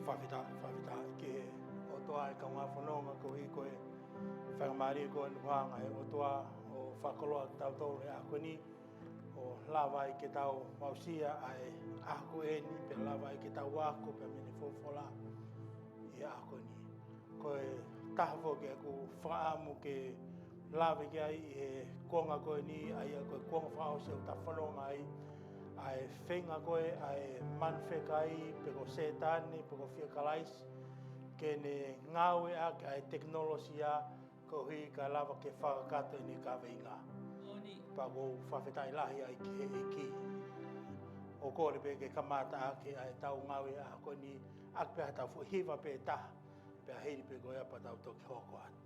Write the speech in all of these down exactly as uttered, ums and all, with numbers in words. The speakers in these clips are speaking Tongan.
Fakafetaʻi, fakafetaʻi ki he ʻOtua ʻa e kaungā fononga koeʻuhi ko e faingamālie ko eni ʻoku hanga ʻe he ʻOtua ʻo fakakoloa kitautolu he ʻaho ko eni, ʻo lava ai ke tau aʻusia ʻa e ʻaho ko eni, pea lava ai ke tau ako pea mei he folofola ʻi he ʻaho ko eni. Ko e taha foki ʻeku fakaʻamu ke lave ki ai ʻi he kuonga ko eni, ʻa ia ko e kuonga fakaʻosi ʻoku tau fononga ai, ʻa e feinga ko ē ʻa e manu fekai, pe ko Sētane, pe ko Fiakalaisi, ke ne ngāueʻaki ʻa e tekinolosia koeʻuhi kae lava ke fakakakato ʻene kaveinga. Pea ʻoku ou fakafetaʻi lahi ai ki he ʻEiki. ʻOku ou kole pē ke kamata ʻaki ʻa e tau ngāue ʻaho ko eni, ʻaki pē ha tau foʻi hiva pē taha, pea hili pē ko ia pea tau toki hoko atu.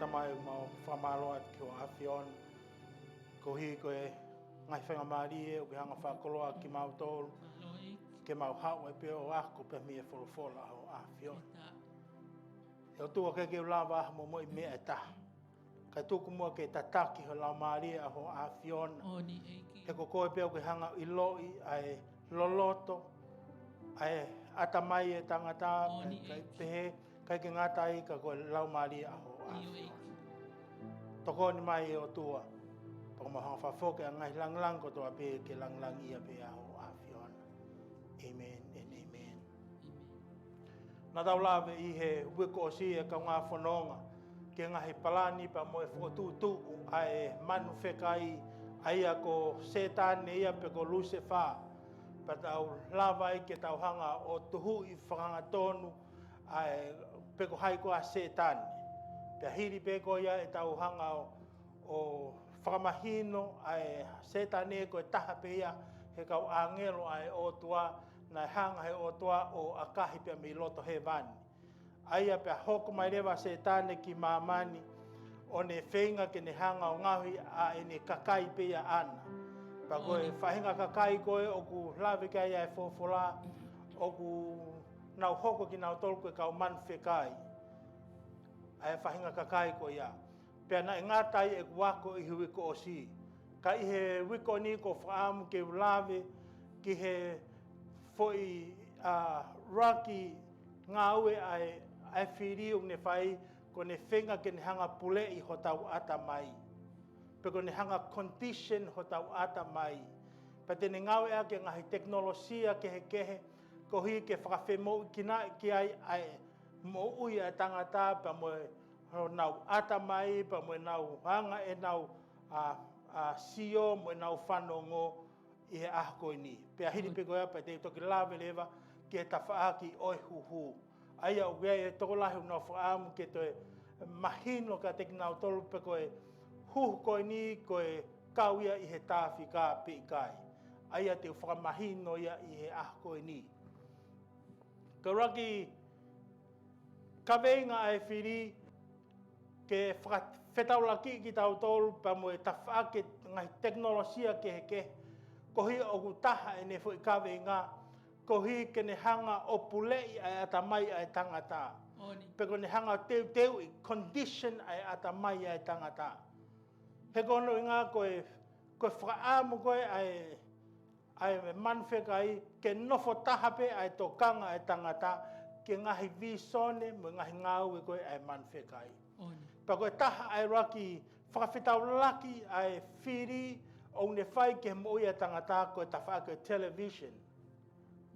Tamai, mau fakamālō atu ki ho ʻAfiona. Koeʻuhi ko e ngaahi faingamālie ʻoku ke hanga fakakoloa kimautolu. Ke mau haʻu ai pē ʻo ako pē mei he folofola ʻa ho ʻAfiona. ʻE ʻOtua, ʻikai ke u lava ʻa ha momoʻi meʻa ʻe taha. Kae tuku muʻa ke tataki ho Laumālie ʻa ho ʻAfiona. He ko koe pē ʻoku ke hanga ʻiloʻi ʻa e loloto, ʻa e ʻatamai ʻa e tangata, ʻikai pehē, ʻikai ke ngata ai ka ko e Laumālie ʻa ho ʻAfiona. Tokoni mai ʻe ʻOtua, pea mau hanga fakafoki ʻa e ngaahi langilangi kotoa pē ke langilangiʻia pē ʻa ho ʻAfiona. Amen and amen. Naʻa tau lave ʻi he uike kuo ʻosi, ʻe kaungā fononga, ki he ngaahi palani pea mo e fokotuʻutuʻu ʻa e manu fekai, ʻa ia ko Sētane ia pe ko Lusefā. Pea tau lava ai ke tau hanga ʻo tuhuʻi fakahangatonu ʻa e pe ko hai koā Sētane. Pea hili pē ko ia ʻetau hanga ʻo, ʻo fakamahino ʻa e Sētane ko e taha pē ia he kau ʻāngelo ʻa e ʻOtua, naʻe hanga he ʻOtua ʻo ʻakahi pea mei loto hēvani. ʻA ia pea hoko mai leva Sētane ki māmani, ʻo ne feinga ke ne hanga ʻo ngaohi ʻa ʻene kakai pē ia ʻaʻana. Pea ko e faʻahinga kakai ko ē ʻoku lave ki ai ʻa e folofola, ʻoku nau hoko kinautolu ko e kau manu fekai. ʻA e faʻahinga kakai ko ia. Pea naʻe ngata ai ʻeku ako ʻi he uike kuo ʻosi. Ka ʻi he uike ko eni ʻoku ou fakaʻamu ke u lave ki he foʻi, ʻa, ʻuluaki ngāue ʻa e, ʻa e fili ʻoku ne fai, ko ʻene feinga ke ne hanga puleʻi hotau ʻatamai. Pe ko ʻene hanga condition hotau ʻatamai. Pea te ne ngāueʻaki e ngaahi tekinolosia kehekehe, koeʻuhi ke fakafemoʻuekinaʻi ki ai ʻa e moʻui ʻa e tangata pea mo e honau ʻatamai, pea mo ʻenau hanga ʻenau, ʻa, ʻa, sio mo ʻenau fanongo ʻi he ʻaho ko eni. Pea hili pē ko ia pea te u toki lave leva ki he tafaʻaki ʻo e huhu. ʻA ia ʻoku ʻi ai e tokolahi ʻoku nau fakaʻamu ke toe mahino kiate kinautolu pe ko e huhu ko eni ko e kau ia ʻi he tāfika pe ʻikai. ʻA ia te u fakamahino ia ʻi he ʻaho ko eni. Ko e ʻuluaki kaveinga ʻa e fili ke fakafetaulaki kitautolu pea mo e tafaʻaki e ngaahi tekinolosia kehekehe. Koeʻuhi ʻoku taha ʻene foʻi kaveinga, koeʻuhi ke ne hanga ʻo puleʻi ʻa e ʻatamai ʻa e tangata. Pe ko ʻene hanga ʻo teuteuʻi condition ʻa e ʻatamai ʻa e tangata. He ko hono ʻuhinga ko e, ko e fakaʻamu ko ē ʻa e ʻa e manu fekai, ke nofo taha pē ʻa e tokanga ʻa e tangata ki he ngaahi vīsone mo e ngaahi ngāue ko ē ʻa e manu fekai. Pea ko e taha ʻa e ʻuluaki fakafetaulaki ʻa e fili ʻoku ne fai ki he moʻui ʻa e tangata ko e tafaʻaki ʻo e television.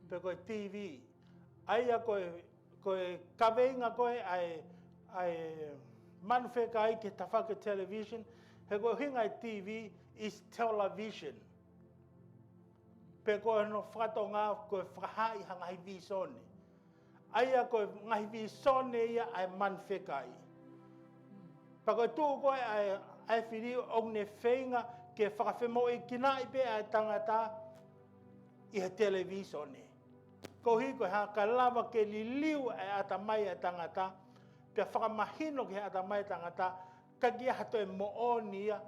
Pe ko e T V. ʻA ia ko e, ko e kaveinga ko ē ʻa e, ʻa e manu fekai ki he tafaʻaki ʻo e television, he ko e ʻuhinga e T V is television. Pe ko hono fakatonga ko e fakahaaʻi ha ngaahi vīsone. ʻA ia ko e ngaahi vīsone ia ʻa e manu fekai. Pea ko e tuʻu ko ē ʻa e, ʻa e fili ʻoku ne feinga ke fakafemoʻuekinaʻi pē ʻa e tangata ʻi he television. Koeʻuhi ko e hā, kae lava ke liliu ʻa e ʻatamai ʻa e tangata, pea fakamahino ki he ʻatamai ʻa e tangata, ʻikai ke ʻi ai ha toe moʻoni ia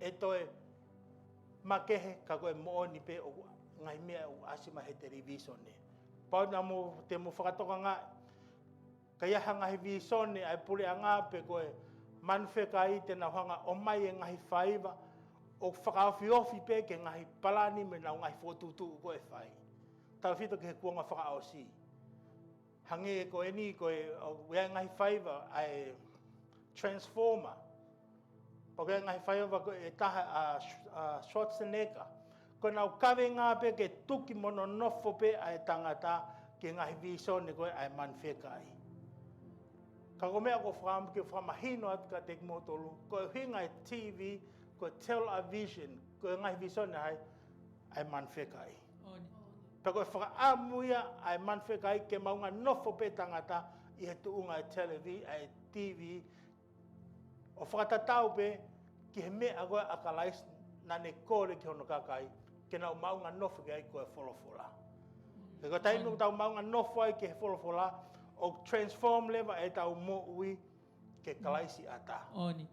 ʻe toe makehe ka ko e moʻoni pē ʻoku ngaahi meʻa ʻoku ʻasi mai he television. Pau naʻa mou, te mou fakatokangaʻi, ka ʻi ai ha ngaahi vīsone ʻa e puleʻanga pe ko e manu fekai te nau hanga ʻomai e ngaahi faiva ʻoku fakaofiofi pē ki he ngaahi palani mo ʻenau ngaahi fokotuʻutuʻu ko ē ʻe fai. Tautefito ki he kuonga fakaʻosi. Hangē ko eni ko e, ʻoku ʻi ai e ngaahi faiva ʻa e Transformer. Pea ko e ngaahi faiva ko ē ʻe taha ʻa, ʻa Schwarzenegger. Ko ʻenau kaveinga pē ke tuki mo nonofo pē ʻa e tangata ki he ngaahi vīsone ko ē ʻa e manu fekai. Ka ko e meʻa ʻoku ou fakaʻamu ke fakamahino atu kiate kimoutolu, ko e ʻuhinga e T V, ko e television, ko e ngaahi vīsone ʻa e, ʻa e manu fekai. Pea ko e fakaʻamu ia ʻa e manu fekai ke maʻu ʻa e nofo pē tangata ʻi he tuʻunga e televi-, ʻa e T V, ʻo fakatatau pē ki he meʻa ko ē ʻa Kalaisi naʻa ne kole ki hono kakai, ke nau maʻu ʻa e nofo ki ai, ko e folofola. He ko e taimi ʻoku tau maʻu ʻa e nofo ai ki he folofola, ʻoku transform leva ʻetau moʻui, ke Kalaisi ʻatā. ʻOni.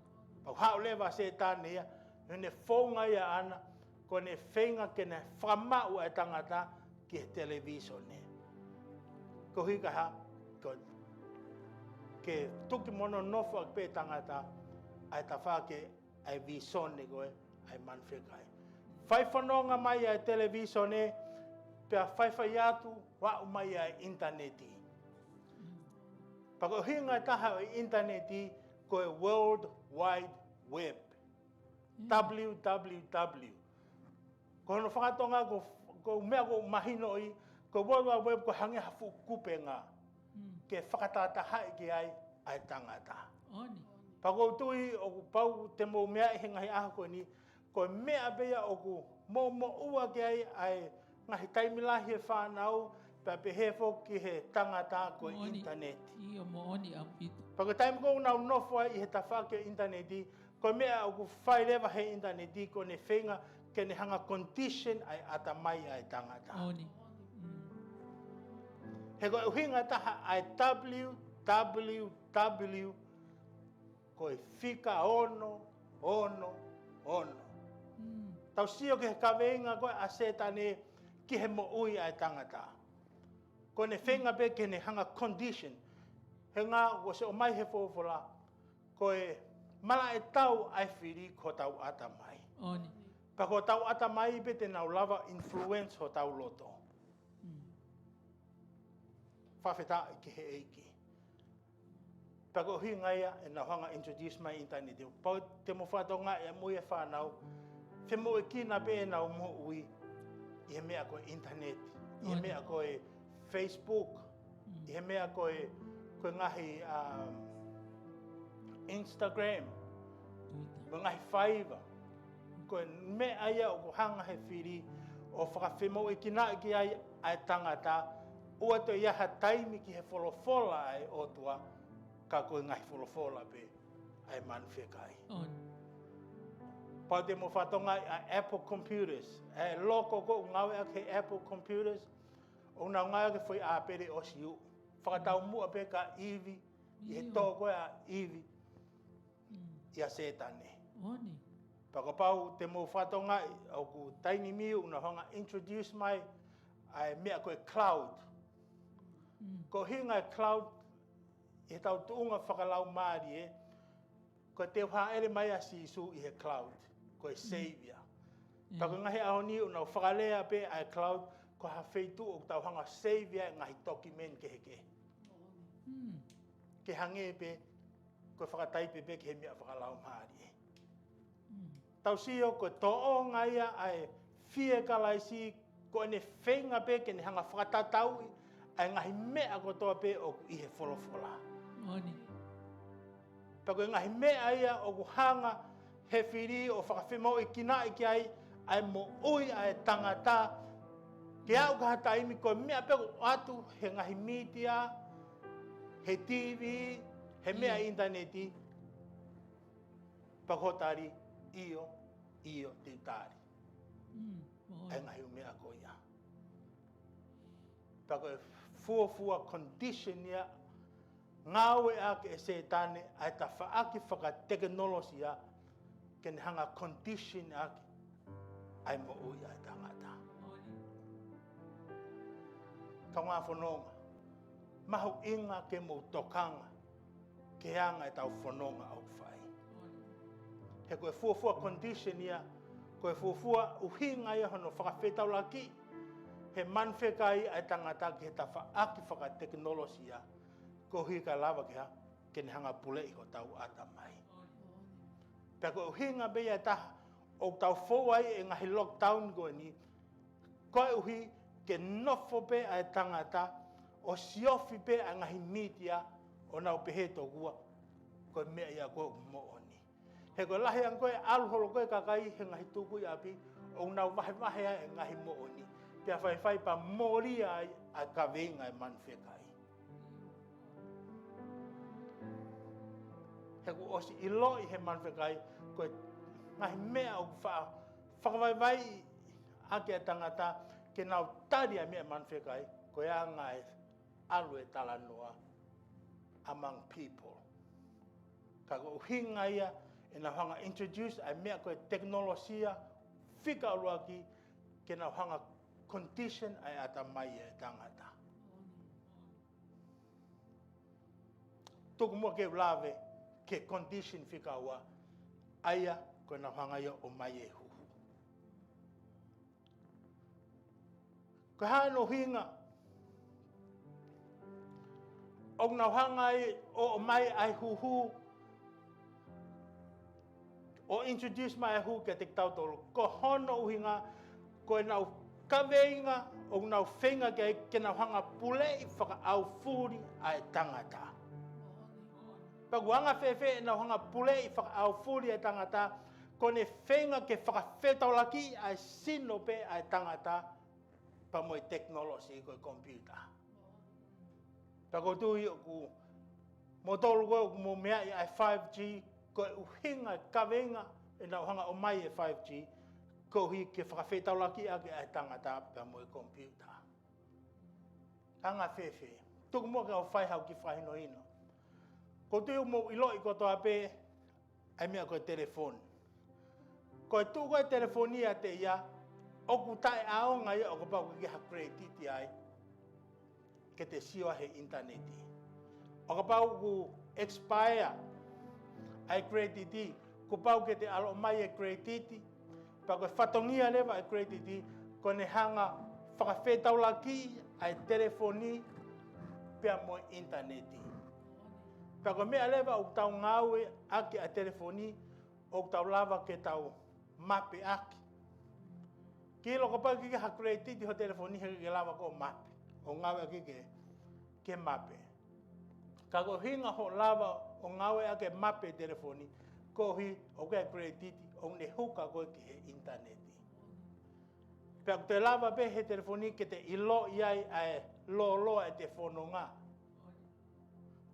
Pea ʻoku haʻu leva ʻa Sētane ia, ʻi heʻene founga ia ʻaʻana, ko ʻene feinga ke ne fakamaʻu ʻa e tangata ki he televīsone. Ko e ʻuhi ko e hā, ko e ke tuki mo nonofo ʻaki pē ʻe he tangata ʻa e tafaʻaki ʻa e vīsone ko ē ʻa e manu fekai. Fai fononga mai ʻa e televīsone, pea faifai atu, ʻo aʻu mai ʻa e ʻinitaneti. Pea ko e ʻuhinga ʻe taha ʻo e ʻinitaneti, ko e World Wide Web. Mm. W W W. Ko hono faka-Tonga, ko, ko e meʻa ʻoku mahino ai, ko e World Wide Web ko e hangē ha fuʻu kupenga. Mm. Ke fakatahatahaʻi ki ai ʻa e tangata. ʻOni. Pea ʻoku ou tui ʻoku pau te mou meaʻi he ngaahi ʻaho ko eni, ko e meʻa pē ia ʻoku moʻumoʻua ki ai ʻa e ngaahi taimi lahi ʻa e fānau, pea pehē foki ki he tangata ko e ʻinitaneti. ʻIo, moʻoni ʻaupito. Pea ko e taimi ko ē ʻoku nau nofo ai ʻi he tafaʻaki ʻo e ʻinitaneti, ko e meʻa ʻoku fai leva he ʻinitaneti ko ʻene feinga ke ne hanga condition ʻa e ʻatamai ʻa e tangata. ʻOni. Mm. He ko e ʻuhinga ʻe taha ʻa e W W W, ko e fika ono, ono, ono. Mm. Tau sio ki he kaveinga ko ē ʻa Sētane ki he moʻui ʻa e tangata. Ko ʻene feinga pē ke ne hanga condition. He ʻoku ʻosi ʻomai he folofola, ko e malaʻe tau ʻa e fili ko hotau ʻatamai. ʻOni. Pea ko hotau ʻatamai pē te nau lava influence hotau loto. Mm. Fakafetaʻi ki he ʻEiki. Pea ko e ʻuhinga ia ʻenau hanga introduce mai ʻinitaneti. Pau te mou fakatokangaʻi ʻa e moʻui ʻa e fānau, femoʻuekina pē ʻenau moʻui ʻi he meʻa ko e ʻinitaneti, ʻi he meʻa ko e Facebook, ʻi he meʻa ko e, ko e ngaahi, um, Instagram, mo e ngaahi faiva. Ko e meʻa ia ʻoku hanga he fili ʻo fakafemoʻuekinaʻi ki ai ʻa e tangata, ʻoua toe ʻi ai ha taimi ki he folofola ʻa e ʻOtua, ka ko e ngaahi folofola pē ʻa e manu fekai. ʻOni. Pau te mou fakatokangaʻi ʻa e Apple Computers, ʻa e loko ko ē ʻoku ngāueʻaki he Apple Computers, ʻoku nau ngāueʻaki e foʻi ʻāpele ʻosi uʻu. Fakataumuʻa pē kia ʻIvi, ʻi he tō ko ē ʻa ʻIvi, ʻia Sētane. ʻOni. Pea kapau te mou fakatokangaʻi, ʻoku taimi ni ʻoku nau hanga introduce mai ʻa e meʻa ko e cloud. Mm. Ko e ʻuhinga e cloud, ʻi heʻetau tuʻunga fakalaumālie, ko e teu hāʻele mai ʻa Sīsū ʻi he cloud, ko e Saviour. Mm. Pea ko e ngaahi ʻaho ni ʻoku nau fakalea pē ʻa e cloud, ko ha feituʻu ʻoku tau hanga save ai e ngaahi document kehekehe. Mm. Ke hangē pē, ko e fakataipe pē ki he meʻa fakalaumālie. Mm. Tau sio ko e tōʻonga ia ʻa e fie Kalaisi, ko ʻene feinga pē ke ne hanga fakatatauʻi ʻa e ngaahi meʻa kotoa pē ʻoku ʻi he folofola. ʻOni. Pea ko e ngaahi meʻa ia ʻoku hanga he fili ʻo fakafemoʻuekinaʻi ki ai ʻa e moʻui ʻa e tangata, ke aʻu ki ha taimi ko e meʻa pē ʻoku ʻoatu he ngaahi mītia, he T V, he meʻa ʻinitaneti, pea ko hoʻo tali, ʻio, ʻio, te u tali. Mm, moʻoni. ʻA e ngaahi meʻa ko ia. Pea ko e fuofua condition ia, ngāueʻaki ʻe Sētane ʻa e tafaʻaki fakatekinolosia ke ne hanga condition ʻaki ʻa e moʻui ʻa e tangata. Kaungā fononga, mahuʻinga ke mou tokanga ki he anga ʻetau fononga ʻoku fai. He ko e fuofua condition ia, ko e fuofua ʻuhinga ia hono fakafetaulaki he manu fekai ʻa e tangata ki he tafaʻaki fakatekinolosia, koeʻuhi kae lava ke hā, ke ne hanga puleʻi hotau ʻatamai. Pea ko e ʻuhinga pē ia ʻe taha ʻoku tau fou ai e ngaahi lockdown ko eni, koeʻuhi ke nofo pē ʻa e tangata ʻo siofi pē ʻa e ngaahi mītia ʻo nau pehē tokua ko e meʻa ia ko ē ʻoku moʻoni. He ko e lahi ange ko ē ʻalu holo ko ē kakai he ngaahi tukui ʻapi ʻoku nau vahevahe ai e ngaahi moʻoni, pea faifai pea mōlia ai ʻa e kaveinga e manu fekai. He kuo ʻosi ʻiloʻi he manu fekai, ko e ngaahi meʻa ʻoku fa-, fakavaivaiʻi ʻaki ʻa e tangata ke nau tali ʻa e meʻa manu fekai, ko e anga e ʻalu e talanoa among people. Ka ko e ʻuhinga ia ʻenau hanga ʻo introduce ʻa e meʻa ko e tekinolosia fika ʻuluaki ke nau hanga ʻo condition ʻa e ʻatamai ʻa e tangata. Tuku muʻa ke u lave ki he condition fika ua, ʻa ia ko ʻenau hanga ia ʻo ʻomai e huhu. Ko e hā hono ʻuhinga ʻoku nau hanga ai ʻo ʻomai ʻa e huhu ʻo introduce mai e huhu kiate kitautolu? Ko hono ʻuhinga ko ʻenau kaveinga ʻoku nau feinga ke, ke nau hanga ʻo puleʻi fakaʻaufuli ʻa e tangata. Pea ʻoku anga fēfē ʻenau hanga ʻo puleʻi fakaʻaufuli ʻa e tangata? Ko ʻene feinga ke fakafetaulaki ʻa e sino pē ʻa e tangata pea mo e tekinolosi ko e computer. Pea ʻoku ou tui ʻoku moutolu ko ē ʻoku mou meaʻi ʻa e five G, ko e ʻuhinga e kaveinga ʻenau hanga ʻo ʻomai e five G, koeʻuhi ke fakafetaulaki ʻaki ʻa e tangata pea mo e computer. Anga fēfē? Tuku muʻa ke u fai haʻaku kiʻi fakahinohino. ʻOku ou tui ʻoku mou ʻiloʻi kotoa pē ʻa e meʻa ko e telefoni. Ko e tuʻu ko ē e telefoni ʻiate ia, ʻoku taʻeʻaonga ia ʻo kapau ʻoku ʻikai ke ha credit ai ke te sio ai he ʻinitaneti. ʻO kapau ʻoku expire ʻa e credit, kuo pau ke te ʻalu ʻo ʻomai e credit, pea ko e fatongia leva ʻa e credit, ko ʻene hanga ʻo fakafetaulaki ʻa e telefoni pea mo e ʻinitaneti. Pea ko e meʻa leva ʻoku tau ngāueʻaki ʻa e telefoni, ʻoku tau lava ke tau mape ʻaki. Ke ʻilo kapau ʻoku ʻikai ke ha credit ho telefoni, heʻikai ke lava koe ʻo mape, ʻo ngāueʻaki ke, ke mape. Ka ko e ʻuhinga hoʻo lava ʻo ngāueʻaki e mape e telefoni, koeʻuhi ʻoku ʻikai ke ha credit, ʻoku ne huka koe ki he ʻinitaneti. Pea ʻoku te lava pē he telefoni ke te ʻiloʻi ai ʻa e lōloa ʻete fononga.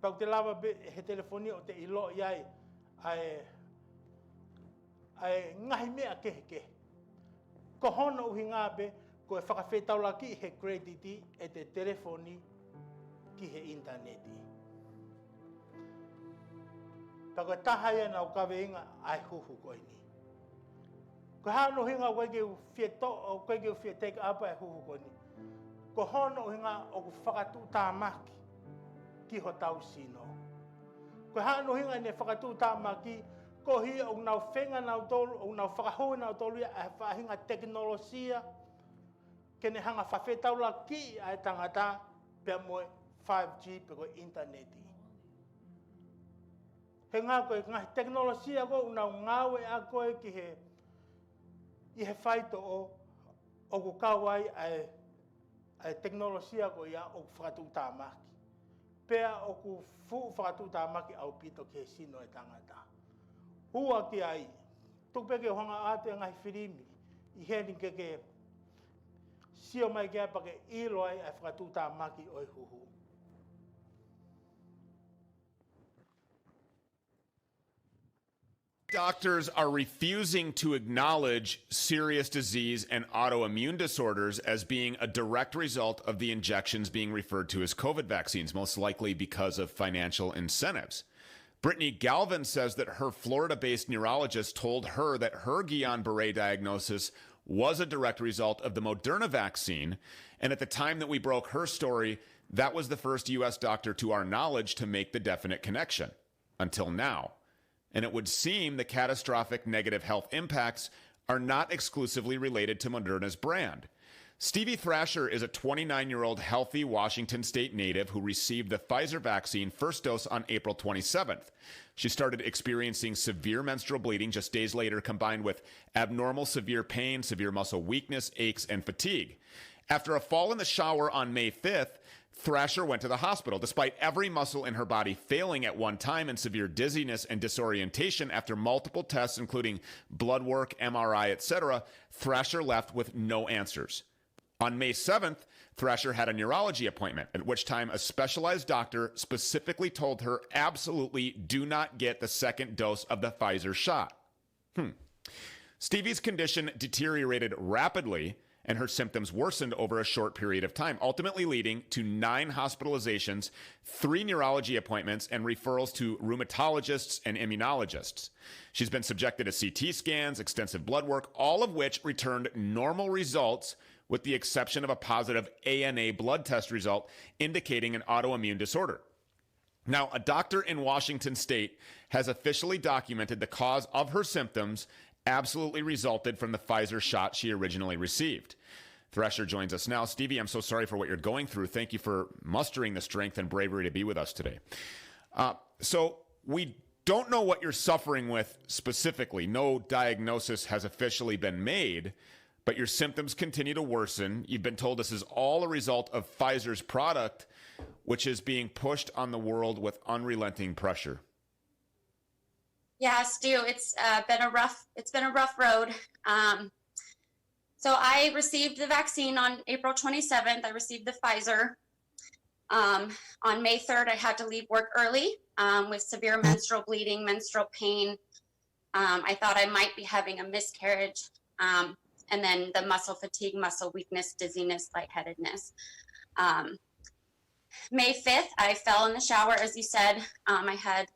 Pea ʻoku te lava pē he telefoni ʻo te ʻiloʻi ai ʻa e, ʻa e ngaahi meʻa kehekehe. Ko hono ʻuhinga pē ko e fakafetaulaki he credit ʻete telefoni ki he ʻinitaneti. Pea ko e taha ia ʻenau kaveinga ʻa e huhu ko eni. Ko e hā hono ʻuhinga ʻoku ʻikai ke u fie toʻo, ʻoku ʻikai ke u fie take up ʻa e huhu ko eni? Ko hono ʻuhinga ʻoku fakatuʻutāmaki ki hotau sino. Ko e hā hono ʻuhinga ʻene fakatuʻutāmaki? Koeʻuhi ʻoku nau feinga nautolu, ʻoku nau fakahū nautolu ia ʻa e faʻahinga tekinolosia ke ne hanga ʻo fakafetaulaki ʻa e tangata pea mo e five G pe ko e ʻinitaneti. He ngaahi, ko e ngaahi tekinolosia ko ē ʻoku nau ngāueʻaki ko ē ki he, ʻi he faitoʻo, ʻoku kau ai ʻa e, ʻa e tekinolosia ko ia ʻoku fakatuʻutāmaki. Pea ʻoku fuʻu fakatuʻutāmaki ʻaupito ki he sino ʻo e tangata. Ua ki ai, tuku pē ke u hanga ʻo ʻoatu e ngaahi filimi ʻi heni ke ke sio mai ki ai pea ke ʻilo ai ʻa e fakatuʻutāmaki ʻo e huhu. Doctors are refusing to acknowledge serious disease and autoimmune disorders as being a direct result of the injections being referred to as COVID vaccines, most likely because of financial incentives. Brittany Galvin says that her Florida-based neurologist told her that her Guillain-Barré diagnosis was a direct result of the Moderna vaccine, and at the time that we broke her story, that was the first U S doctor, to our knowledge, to make the definite connection, until now. And it would seem the catastrophic negative health impacts are not exclusively related to Moderna's brand. Stevie Thrasher is a twenty-nine-year-old healthy Washington State native who received the Pfizer vaccine first dose on April twenty-seventh. She started experiencing severe menstrual bleeding just days later, combined with abnormal severe pain, severe muscle weakness, aches, and fatigue. After a fall in the shower on May fifth, Thrasher went to the hospital. Despite every muscle in her body failing at one time and severe dizziness and disorientation after multiple tests, including blood work, M R I, et cetera, Thrasher left with no answers. On May seventh, Thrasher had a neurology appointment, at which time a specialized doctor specifically told her, "Absolutely do not get the second dose of the Pfizer shot." Hmm. Stevie's condition deteriorated rapidly, and her symptoms worsened over a short period of time, ultimately leading to nine hospitalizations, three neurology appointments, and referrals to rheumatologists and immunologists. She's been subjected to C T scans, extensive blood work, all of which returned normal results, with the exception of a positive A N A blood test result indicating an autoimmune disorder. Now, a doctor in Washington state has officially documented the cause of her symptoms absolutely resulted from the Pfizer shot she originally received. Thresher joins us now. Stevie, I'm so sorry for what you're going through. Thank you for mustering the strength and bravery to be with us today. Uh, so, we don't know what you're suffering with specifically. No diagnosis has officially been made, but your symptoms continue to worsen. You've been told this is all a result of Pfizer's product, which is being pushed on the world with unrelenting pressure. Yes, do. It's uh, been a rough. It's been a rough road. Um, so I received the vaccine on April twenty-seventh. I received the Pfizer. Um, on May third, I had to leave work early um, with severe menstrual bleeding, menstrual pain. Um, I thought I might be having a miscarriage. Um, and then the muscle fatigue, muscle weakness, dizziness, lightheadedness. Um, May fifth, I fell in the shower, as you said. Um, I had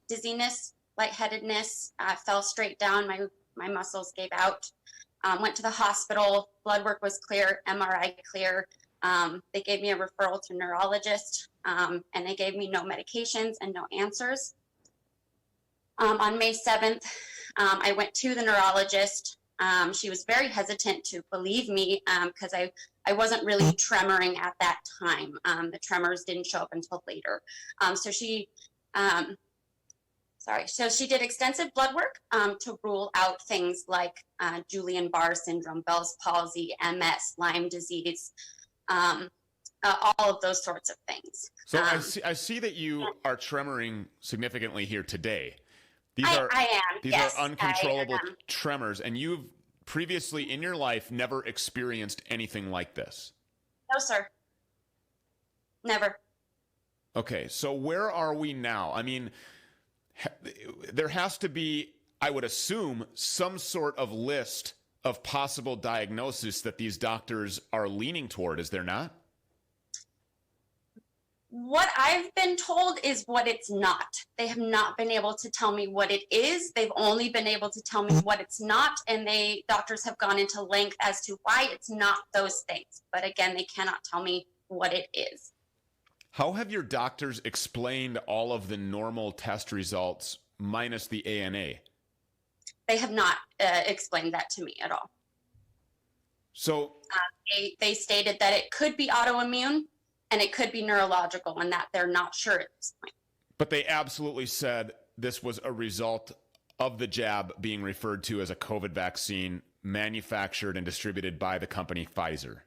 dizziness, lightheadedness, uh, fell straight down. My, my muscles gave out. Um, went to the hospital. Blood work was clear, M R I clear. Um, they gave me a referral to a neurologist, um, and they gave me no medications and no answers. Um, on May seventh, um, I went to the neurologist. Um, she was very hesitant to believe me because I, I wasn't really tremoring at that time. Um, the tremors didn't show up until later. Um, so she, um, sorry, so she did extensive blood work um, to rule out things like uh, Guillain-Barré syndrome, Bell's palsy, M S, Lyme disease, um, uh, all of those sorts of things. So I Um, see, I see that you are tremoring significantly here today. These I, are I am. these Yes, are uncontrollable I am. Tremors, and you've previously in your life never experienced anything like this. No, sir. Never. Okay, so where are we now? I mean, ha- there has to be, I would assume, some sort of list of possible diagnosis that these doctors are leaning toward, is there not? What I've been told is what it's not. They have not been able to tell me what it is. They've only been able to tell me what it's not, and they doctors have gone into length as to why it's not those things. But again, they cannot tell me what it is. How have your doctors explained all of the normal test results minus the A N A? They have not uh, explained that to me at all. So They they stated that it could be autoimmune and it could be neurological, and that they're not sure at this point. But they absolutely said this was a result of the jab being referred to as a COVID vaccine manufactured and distributed by the company Pfizer.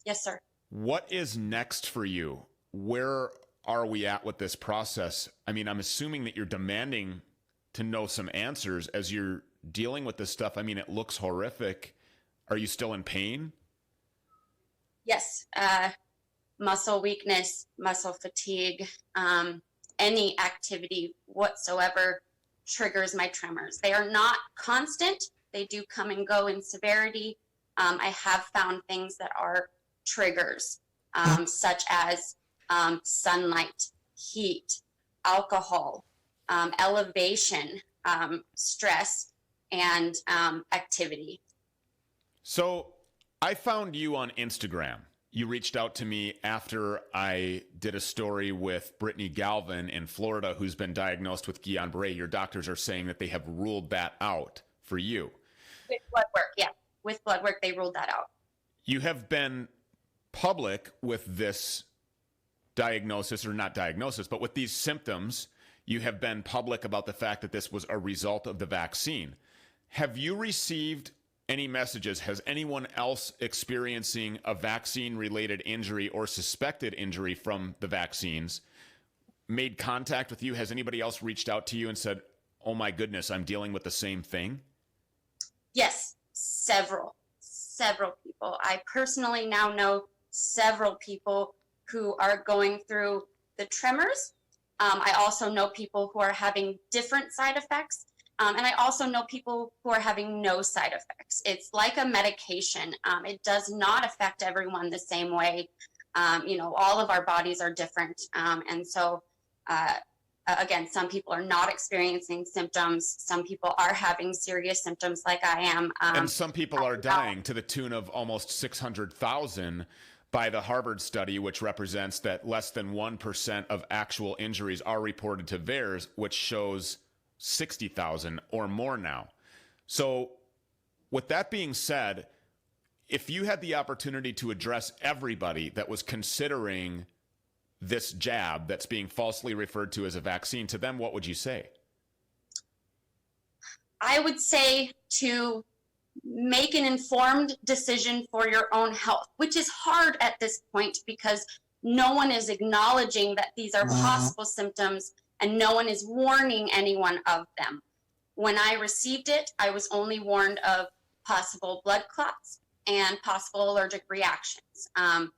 Yes, sir. What is next for you? Where are we at with this process? I mean, I'm assuming that you're demanding to know some answers as you're dealing with this stuff. I mean, it looks horrific. Are you still in pain? Yes. Uh, muscle weakness, muscle fatigue, um, any activity whatsoever triggers my tremors. They are not constant. They do come and go in severity. Um, I have found things that are triggers, um, such as um, sunlight, heat, alcohol, um, elevation, um, stress, and um, activity. So I found you on Instagram. You reached out to me after I did a story with Brittany Galvin in Florida, who's been diagnosed with Guillain-Barré. Your doctors are saying that they have ruled that out for you. With blood work, yeah. With blood work, they ruled that out. You have been public with this diagnosis, or not diagnosis, but with these symptoms. You have been public about the fact that this was a result of the vaccine. Have you received any messages? Has anyone else experiencing a vaccine-related injury or suspected injury from the vaccines made contact with you? Has anybody else reached out to you and said, "Oh my goodness, I'm dealing with the same thing"? Yes, several, several people. I personally now know several people who are going through the tremors. Um, I also know people who are having different side effects. Um, and I also know people who are having no side effects. It's like a medication. Um, it does not affect everyone the same way. Um, you know, all of our bodies are different. Um, and so, uh, uh, again, some people are not experiencing symptoms. Some people are having serious symptoms like I am. Um, And some people are dying to the tune of almost six hundred thousand by the Harvard study, which represents that less than one percent of actual injuries are reported to VAERS, which shows sixty thousand or more now. So, with that being said, if you had the opportunity to address everybody that was considering this jab that's being falsely referred to as a vaccine, to them, what would you say? I would say to make an informed decision for your own health, which is hard at this point because no one is acknowledging that these are possible symptoms and no one is warning anyone of them. When I received it, I was only warned of possible blood clots and possible allergic reactions. Um,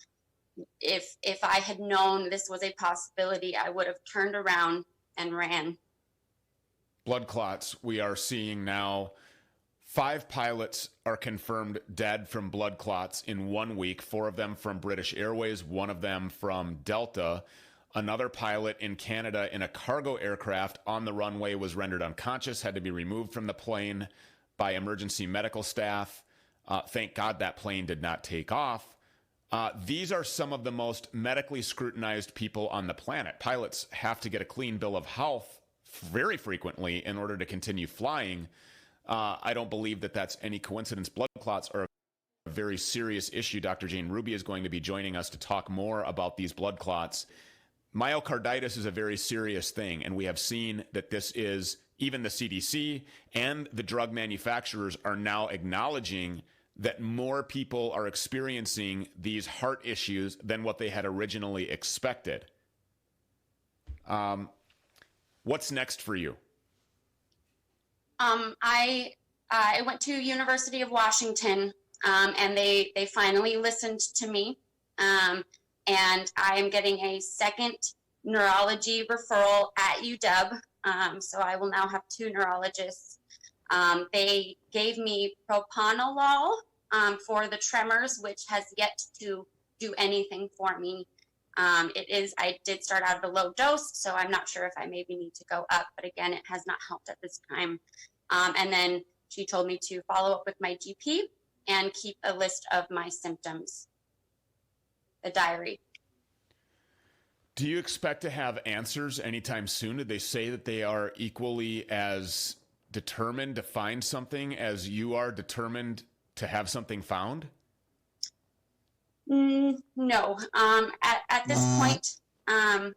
if if I had known this was a possibility, I would have turned around and ran. Blood clots, we are seeing now five pilots are confirmed dead from blood clots in one week, four of them from British Airways, one of them from Delta. Another pilot in Canada in a cargo aircraft on the runway was rendered unconscious, had to be removed from the plane by emergency medical staff. Uh, thank God that plane did not take off. Uh, these are some of the most medically scrutinized people on the planet. Pilots have to get a clean bill of health very frequently in order to continue flying. Uh, I don't believe that that's any coincidence. Blood clots are a very serious issue. Doctor Jane Ruby is going to be joining us to talk more about these blood clots. Myocarditis is a very serious thing, and we have seen that this is, even the C D C and the drug manufacturers are now acknowledging that more people are experiencing these heart issues than what they had originally expected. Um, what's next for you? Um, I uh, I went to University of Washington, um, and they they finally listened to me, um, and I am getting a second neurology referral at U W. Um, so I will now have two neurologists. Um, they gave me propranolol um, for the tremors, which has yet to do anything for me. Um, it is, I did start out at a low dose, so I'm not sure if I maybe need to go up, but again, it has not helped at this time. Um, and then she told me to follow up with my G P and keep a list of my symptoms, a diary. Do you expect to have answers anytime soon? Did they say that they are equally as determined to find something as you are determined to have something found? Mm, no. Um, at, at this point, um,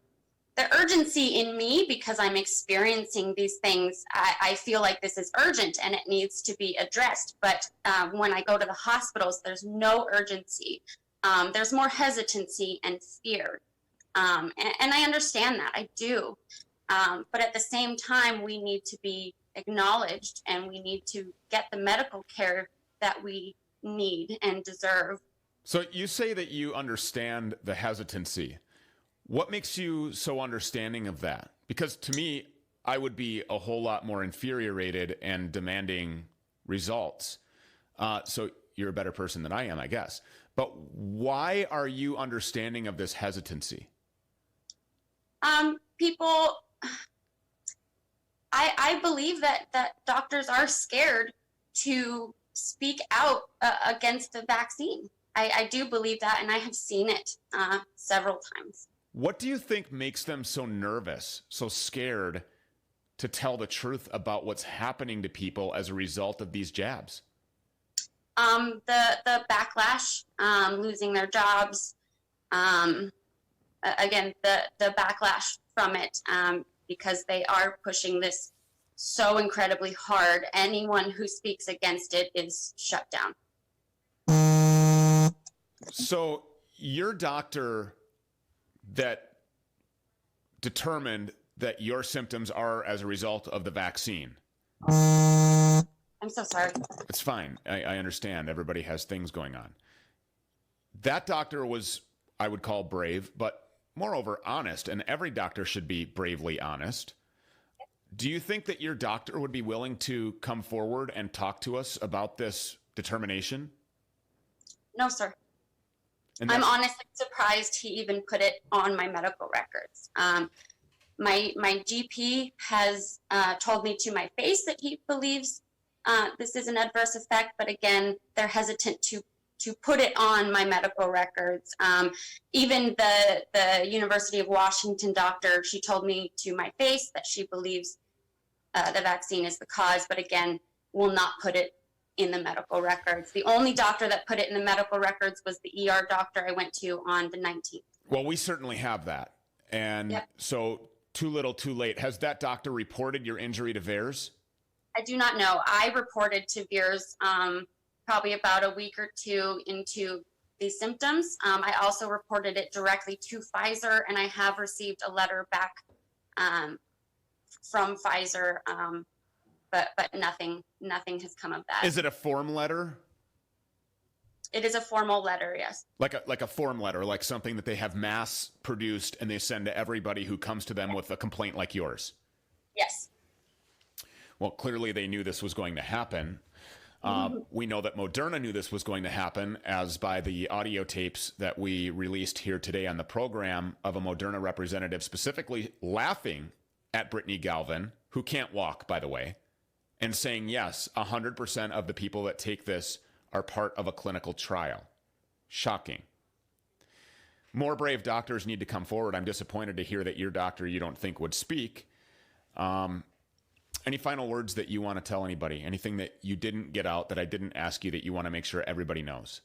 the urgency in me, because I'm experiencing these things, I, I feel like this is urgent and it needs to be addressed. But um, when I go to the hospitals, there's no urgency. Um, there's more hesitancy and fear. Um, and, and I understand that, I do. Um, but at the same time, we need to be acknowledged and we need to get the medical care that we need and deserve. So you say that you understand the hesitancy. What makes you so understanding of that? Because to me, I would be a whole lot more infuriated and demanding results. Uh, so you're a better person than I am, I guess. But why are you understanding of this hesitancy? Um, people, I, I believe that, that doctors are scared to speak out uh, against the vaccine. I, I do believe that, and I have seen it uh, several times. What do you think makes them so nervous, so scared to tell the truth about what's happening to people as a result of these jabs? Um, the the backlash, um, losing their jobs, um, again, the the backlash from it, um, because they are pushing this so incredibly hard. Anyone who speaks against it is shut down. So your doctor that determined that your symptoms are as a result of the vaccine. I'm so sorry. It's fine. I, I understand. Everybody has things going on. That doctor was, I would call, brave, but moreover, honest, and every doctor should be bravely honest. Do you think that your doctor would be willing to come forward and talk to us about this determination? No, sir. And I'm that- honestly surprised he even put it on my medical records. Um, my my G P has uh, told me to my face that he believes uh, this is an adverse effect, but again, they're hesitant to to put it on my medical records. Um, even the the University of Washington doctor, she told me to my face that she believes uh, the vaccine is the cause, but again, will not put it in the medical records. The only doctor that put it in the medical records was the E R doctor I went to on the nineteenth. Well, we certainly have that. And Yep. so, too little, too late. Has that doctor reported your injury to VAERS? I do not know. I reported to VAERS um, probably about a week or two into the symptoms. Um, I also reported it directly to Pfizer, and I have received a letter back um, from Pfizer, um, but but nothing nothing has come of that. Is it a form letter? It is a formal letter, yes. Like a like a form letter, like something that they have mass produced and they send to everybody who comes to them with a complaint like yours. Yes. Well, clearly they knew this was going to happen. Uh, we know that Moderna knew this was going to happen, as by the audio tapes that we released here today on the program of a Moderna representative specifically laughing at Brittany Galvin, who can't walk, by the way, and saying, "Yes, one hundred percent of the people that take this are part of a clinical trial." Shocking. More brave doctors need to come forward. I'm disappointed to hear that your doctor you don't think would speak. Um, any final words that you want to tell anybody? Anything that you didn't get out that I didn't ask you that you want to make sure everybody knows?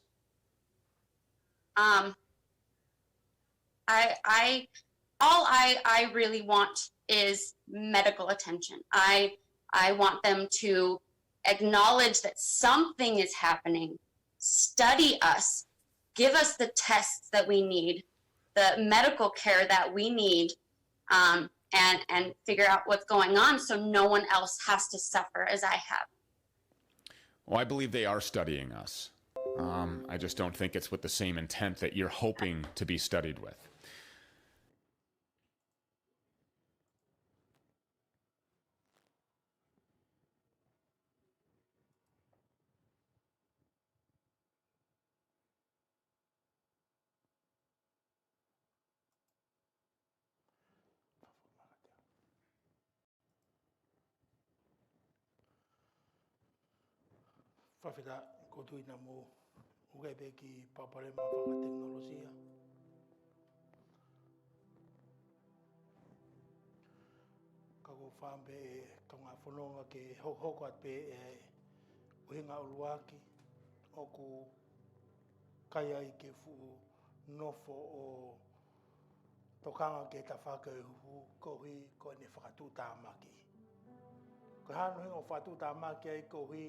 Um, I, I, all I, I really want is medical attention. I, I want them to acknowledge that something is happening, study us, give us the tests that we need, the medical care that we need, um, and and figure out what's going on so no one else has to suffer as I have. Well, I believe they are studying us. Um, I just don't think it's with the same intent that you're hoping to be studied with. Fakafetaʻi, ko e tuʻi namu uke pē ki he palopalema fakatekinolosia. Ka ko e fai pē ʻe he kaungā fononga ke hokohoko atu pē ʻa e ʻuhinga ʻuluaki ʻoku ʻikai ai ke fuʻu nofo ʻo tokanga ki he tafaʻaki ʻo e huhu koeʻuhi ko ʻene fakatuʻutāmaki. Ko e hā hono ʻuhinga ʻoku fakatuʻutāmaki ai? Koeʻuhi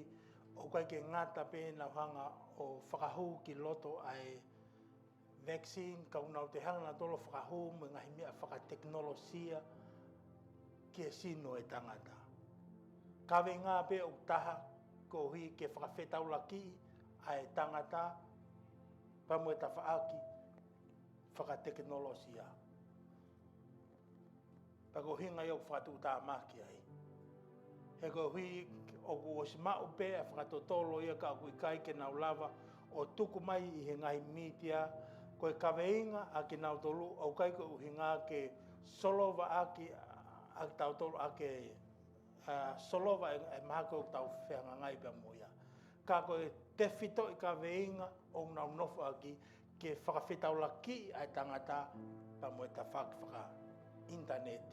ʻoku ʻikai ke ngata pē ʻenau hanga ʻo fakahū ki loto ʻa e vaccine, ka ʻoku nau toe hanga nautolu ʻo fakahū mo e ngaahi meʻa fakatekinolosia ki he sino ʻo e tangata. Kaveinga pē ʻoku taha, koeʻuhi ke fakafetaulakiʻi ʻa e tangata pea mo e tafaʻaki fakatekinolosia. Pea ko e ʻuhinga ia ʻoku fakatuʻutāmaki ai. He koeʻuhi ʻoku ʻosi maʻu pē ʻa e fakatotolo ia ka ʻoku ʻikai ke nau lava ʻo tuku mai ʻi he ngaahi mītia, ko e kaveinga ʻa kinautolu ʻoku ʻikai ko e ʻuhinga ke solova ʻaki ʻa kitautolu ʻaki e, ʻa, solova e, e mahaki ʻoku tau fehangahangai pea mo ia. Ka ko e tefitoʻi kaveinga ʻoku nau nofo ʻaki ke fakafetaulakiʻi ʻa e tangata pea mo e tafaʻaki fakaʻinitaneti.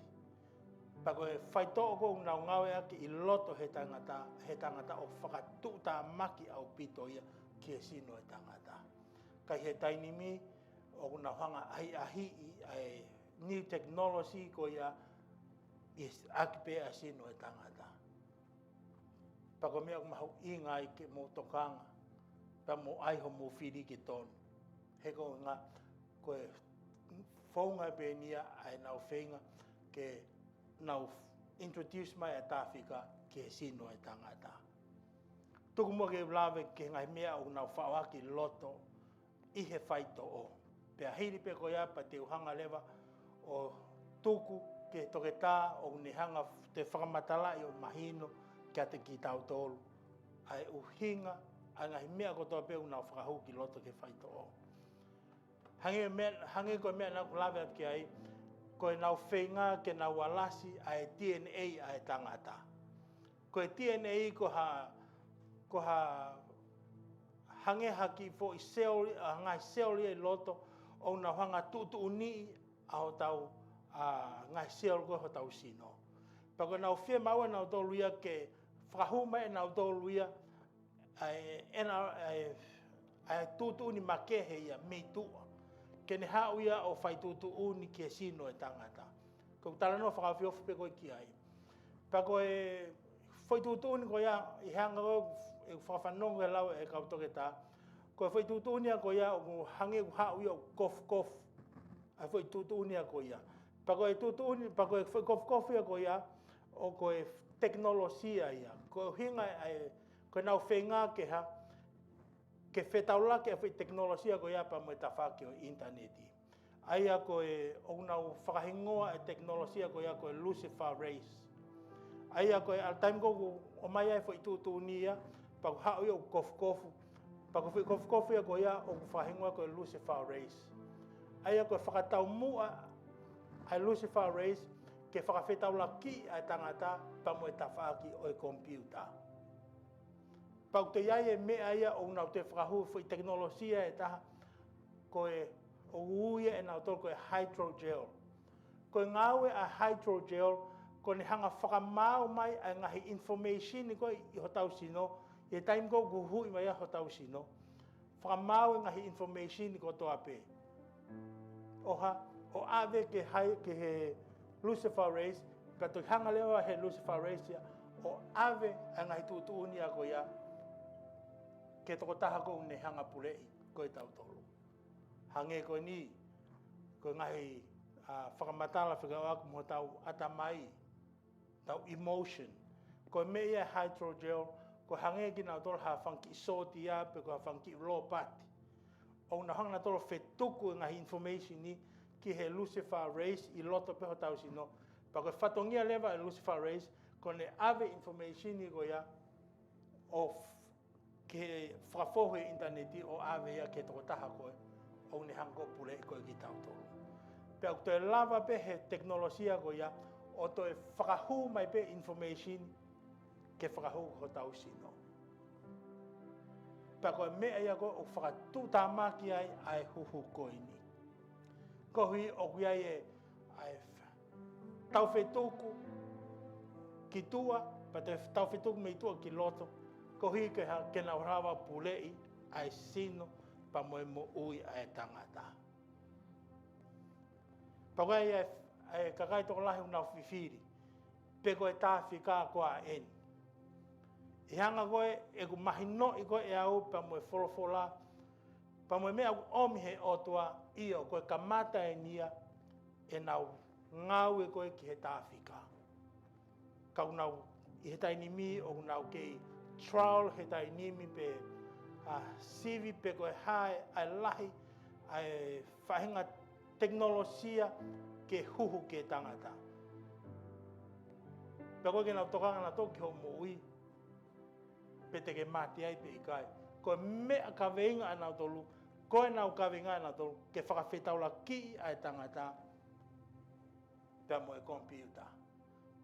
Pea ko e faitoʻo ʻoku nau ngāueʻaki ʻi loto he tangata, he tangata ʻoku fakatuʻutāmaki ʻaupito ia ki he sino ʻo e tangata. Ka ʻi he taimi ni ʻoku nau hanga ʻahiʻahiʻi ʻa e new technology ko ia ʻi he ʻaki pē ʻa e sino ʻo e tangata. Pea ko e meʻa ʻoku mahuʻinga ai ke mou tokanga, pea mou ʻai hoʻomou fili ke tonu. He ko e ʻuhinga, ko e founga pē eni ia ʻa ʻenau feinga ke nau introduce mai ʻa e tāfika ki he sino ʻo e tangata. Tuku muʻa ke u lave ki he ngaahi meʻa ʻoku nau faʻo ʻaki ʻi loto ʻi he faitoʻo. Pea hili pē ko ia pea te u hanga leva ʻo tuku ki he toketā ʻoku ne hanga ʻo fakamatalaʻi ʻo mahino kiate kitautolu ʻa e ʻuhinga ʻa e ngaahi meʻa kotoa pē ʻoku nau fakahū ki loto ki he faitoʻo. Hangē meʻa, hangē ko e meʻa naʻa ku lave atu ki ai, ko ʻenau feinga ke nau alasi ʻa e D N A ʻa e tangata. Ko e D N A ko ha, ko ha hangē ha kiʻi foʻi seli, ʻa e ngaahi seli ʻi loto ʻoku nau hanga ʻo tuʻutuʻuniʻi ʻa hotau, ʻa, ngaahi seli ko ē hotau sino. Pea ko ʻenau fiemaʻu ʻenautolu ia ke fakahū mai ʻenautolu ia ʻa e, ʻena, ʻa e, ʻa e tuʻutuʻuni makehe ia mei tuʻa, ke ne haʻu ia ʻo fai tuʻutuʻuni ki he sino ʻo e tangata. Ko e talanoa fakaofiofi pē ko ē ki ai. Pea ko e foʻi tuʻutuʻuni ko ia, ʻi he anga ko ē ʻeku fakafanongo he lau ʻa e kau toketā, ko e foʻi tuʻutuʻuni ia ko ia ʻoku hangē ʻoku haʻu ia ʻo kofukofu ʻa e foʻi tuʻutuʻuni ia ko ia. Pea ko e tuʻutuʻuni, pea ko e foʻi kofukofu ia ko ia, ʻoku ko e tekinolosia ia. Ko e ʻuhinga ʻa e, ko ʻenau feinga ke hā, ke fetaulaki ʻa e foʻi tekinolosia ko ia pea mo e tafaʻaki ʻo e ʻinitaneti. ʻA ia ko ē ʻoku nau fakahingoa e tekinolosia ko ia ko e lucifer rays. ʻA ia ko ē ʻa e taimi ko ē ʻoku ʻomai ai e foʻi tuʻutuʻuni ia, pea ʻoku haʻu ia ʻo kofukofu. Pea ko e foʻi kofukofu ia ko ia ʻoku fakahingoa ko e lucifer rays. ʻA ia ko e fakataumuʻa ʻa e lucifer rays ke fakafetaulakiʻi ʻa e tangata pea mo e tafaʻaki ʻo e komipiuta. Pea ʻoku toe ʻi ai e meʻa ia ʻoku nau toe fakahū, foʻi tekinolosia ʻe taha, ko e ʻoku ui ʻenautolu ko e hydrogel. Ko e ngāue ʻa e hydrogel, ko ʻene hanga ʻo fakamaau mai ʻa e ngaahi information ko ē ʻi hotau sino, ʻi he taimi ko ē ʻoku huhuʻi mai ai hotau sino. Fakamaau e ngaahi information kotoa pē. ʻO hā, ʻo ʻave ki he, ki he lucifer rays, pea toe hanga leva ʻe he lucifer rays ia ʻo ʻave ʻa e ngaahi tuʻutuʻuni ia ko ia ki he tokotaha ʻoku ne hanga ʻo puleʻi ko ē kitautolu. Hangē ko eni, ko e ngaahi, ʻa, fakamatala fekauʻaki mo hotau ʻatamai, hotau emotion. Ko e meʻa ia e hydrogel, ko e hangē kinautolu ha fanga kiʻi sōtia pe ko ha fanga kiʻi lōpati. ʻOku nau hanga ʻenautolu ʻo fetuku e ngaahi information ni ki he lucifer rays ʻi loto pē hotau sino. Pea ko e fatongia leva e lucifer rays, ko ʻene ʻave e information ni ko ia ʻo f-, ke fakafou he ʻinitaneti ʻo ʻave ia ki he tokotaha ko ē ʻoku ne hanga ʻo puleʻi ko ē kitautolu. Pea ʻoku toe lava pē he tekinolosia ko ia ʻo toe fakahū mai pē e information ke fakahū ki hotau sino. Pea ko e meʻa ia ko ē ʻoku fakatuʻutāmaki ai ʻa e huhu ko eni. Koeʻuhi ʻoku ʻi ai e, ʻa e taufetuku ki tuʻa, pea toe taufetuku mei tuʻa ki loto, koeʻuhi ke hā, ke nau lava ʻo puleʻi ʻa e sino pea mo e moʻui ʻa e tangata. Pea ko e, ʻa e, ʻa e kakai tokolahi ʻoku nau fifili pe ko e tāfika koā eni. ʻI he anga ko ē ʻeku mahinoʻi ko ē ʻe au pea mo e folofola, pea mo e meʻa ʻoku ʻomi he ʻOtua, ʻio, ko e kamata eni ia ʻenau ngāue ko ē ki he tāfika. Ka ʻoku nau, ʻi he taimi ni ʻoku nau kei trial he taimi ni pe, ʻa, sivi pe ko e hā ʻa e lahi ʻa e faʻahinga tekinolosia ke huhu ki he tangata. Pea ko ē ke nau tokanga ʻenautolu ki hoʻo moʻui, pe te ke mate ai pe ʻikai. Ko e meʻa kaveinga ʻanautolu, ko ʻenau kaveinga ʻanautolu, ke fakafetaulakiʻi ʻa e tangata pea mo e komipiuta.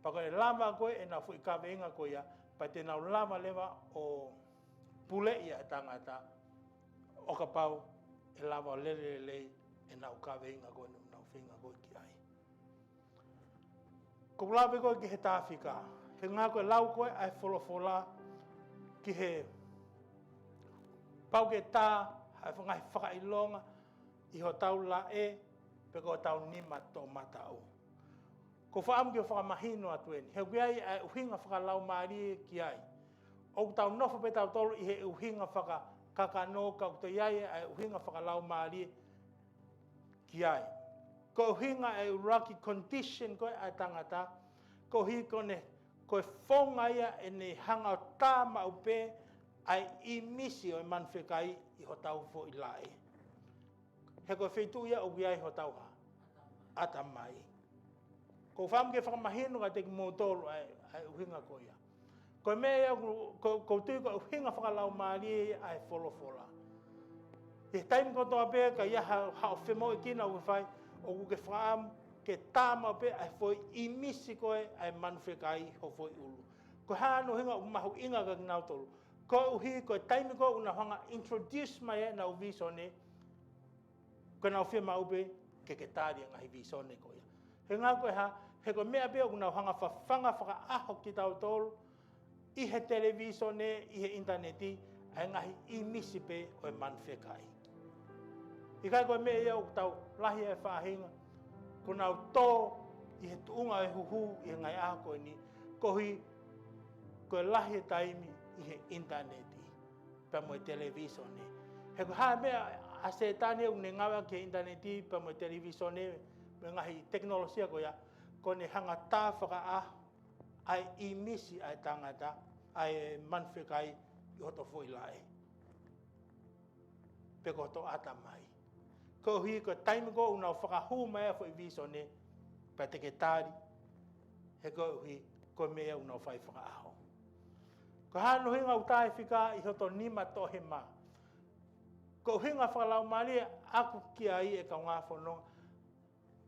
Pea ko e lava ko ē ʻenau foʻi kaveinga ko ia, pea te nau lava leva ʻo puleʻi ʻa e tangata, ʻo kapau ʻe lava ʻo lele lelei ʻenau kaveinga ko ē ʻoku nau feinga ko ē ki ai. Ko e lave ko ē ki he tāfika, he ngaahi ko e lau ko ē ʻa e folofola ki he pau ke tā ʻa e ngaahi fakaʻilonga ʻi hotau laʻe, pe ko hotau nima toʻomataʻu. ʻOku ou fakaʻamu ke fakamahino atu eni, he ʻoku ʻi ai ʻa e ʻuhinga fakalaumālie ki ai. ʻOku tau nofo pē tautolu ʻi he ʻuhinga fakakakano, ka ʻoku toe ʻi ai ʻa e ʻuhinga fakalaumālie ki ai. Ko e ʻuhinga e ʻuluaki condition ko ē ʻa e tangata, koeʻuhi ko ʻene, ko e founga ia ʻene hanga ʻo tā maʻu pē ʻa e ʻīmisi ʻo e manu fekai ʻi hotau foʻi laʻe. He ko e feituʻu ia ʻoku ʻi ai hotau hā? ʻAtamai. ʻOku ou fakaʻamu ke fakamahino kiate kimoutolu ʻa e, ʻa e ʻuhinga ko ia. Ko e meʻa ia ʻoku, ko, ʻoku ou tui ko e ʻuhinga fakalaumālie ʻa e folofola. ʻI he taimi kotoa pē ka ʻi ai ha, haʻo femoʻuekina ʻoku ke fai, ʻoku ke fakaʻamu ke tā maʻu pē ʻa e foʻi ʻīmisi ko ē ʻa e manu fekai ʻi ho foʻi ʻulu. Ko e hā hono ʻuhinga ʻoku mahuʻinga kiate kinautolu? Koeʻuhi ko e taimi ko ē ʻoku nau hanga ʻo introduce mai ai ʻenau vīsone, ko ʻenau fiemaʻu pē ke ke tali ʻa e ngaahi vīsone ko ia. He ʻuhinga ko e hā? He ko e meʻa pē ʻoku nau hanga ʻo fafanga fakaʻaho kitautolu ʻi he televīsone, ʻi he ʻinitaneti, ʻa e ngaahi ʻīmisi pē ʻo e manu fekai. ʻIkai ko e meʻa ia ʻoku tau lahi ai e faʻahinga, ʻoku nau tō ʻi he tuʻunga ʻo e huhu ʻi he ngaahi ʻaho ko eni, koeʻuhi ko e lahi e taimi ʻi he ʻinitaneti pea mo e televīsone. He ko e hā e meʻa ʻa Sētane ʻoku ne ngāueʻaki he ʻinitaneti pea mo e televīsone, mo e ngaahi tekinolosia ko ia, ko ʻene hanga ʻo tā fakaʻaho ʻa e ʻīmisi ʻa e tangata, ʻa e manu fekai ʻi hoto foʻi laʻe, pe ko hoto ʻatamai. Koeʻuhi ko e taimi ko ē ʻoku nau fakahū mai ai e foʻi vīsone, pea te ke tali, he koeʻuhi ko e meʻa ia ʻoku nau fai fakaʻaho. Ko e hā hono ʻuhinga ʻoku tā e fika ʻi hoto nima toʻohema? Ko e ʻuhinga fakalaumālie ʻaku ki ai, ʻe kaungā fononga,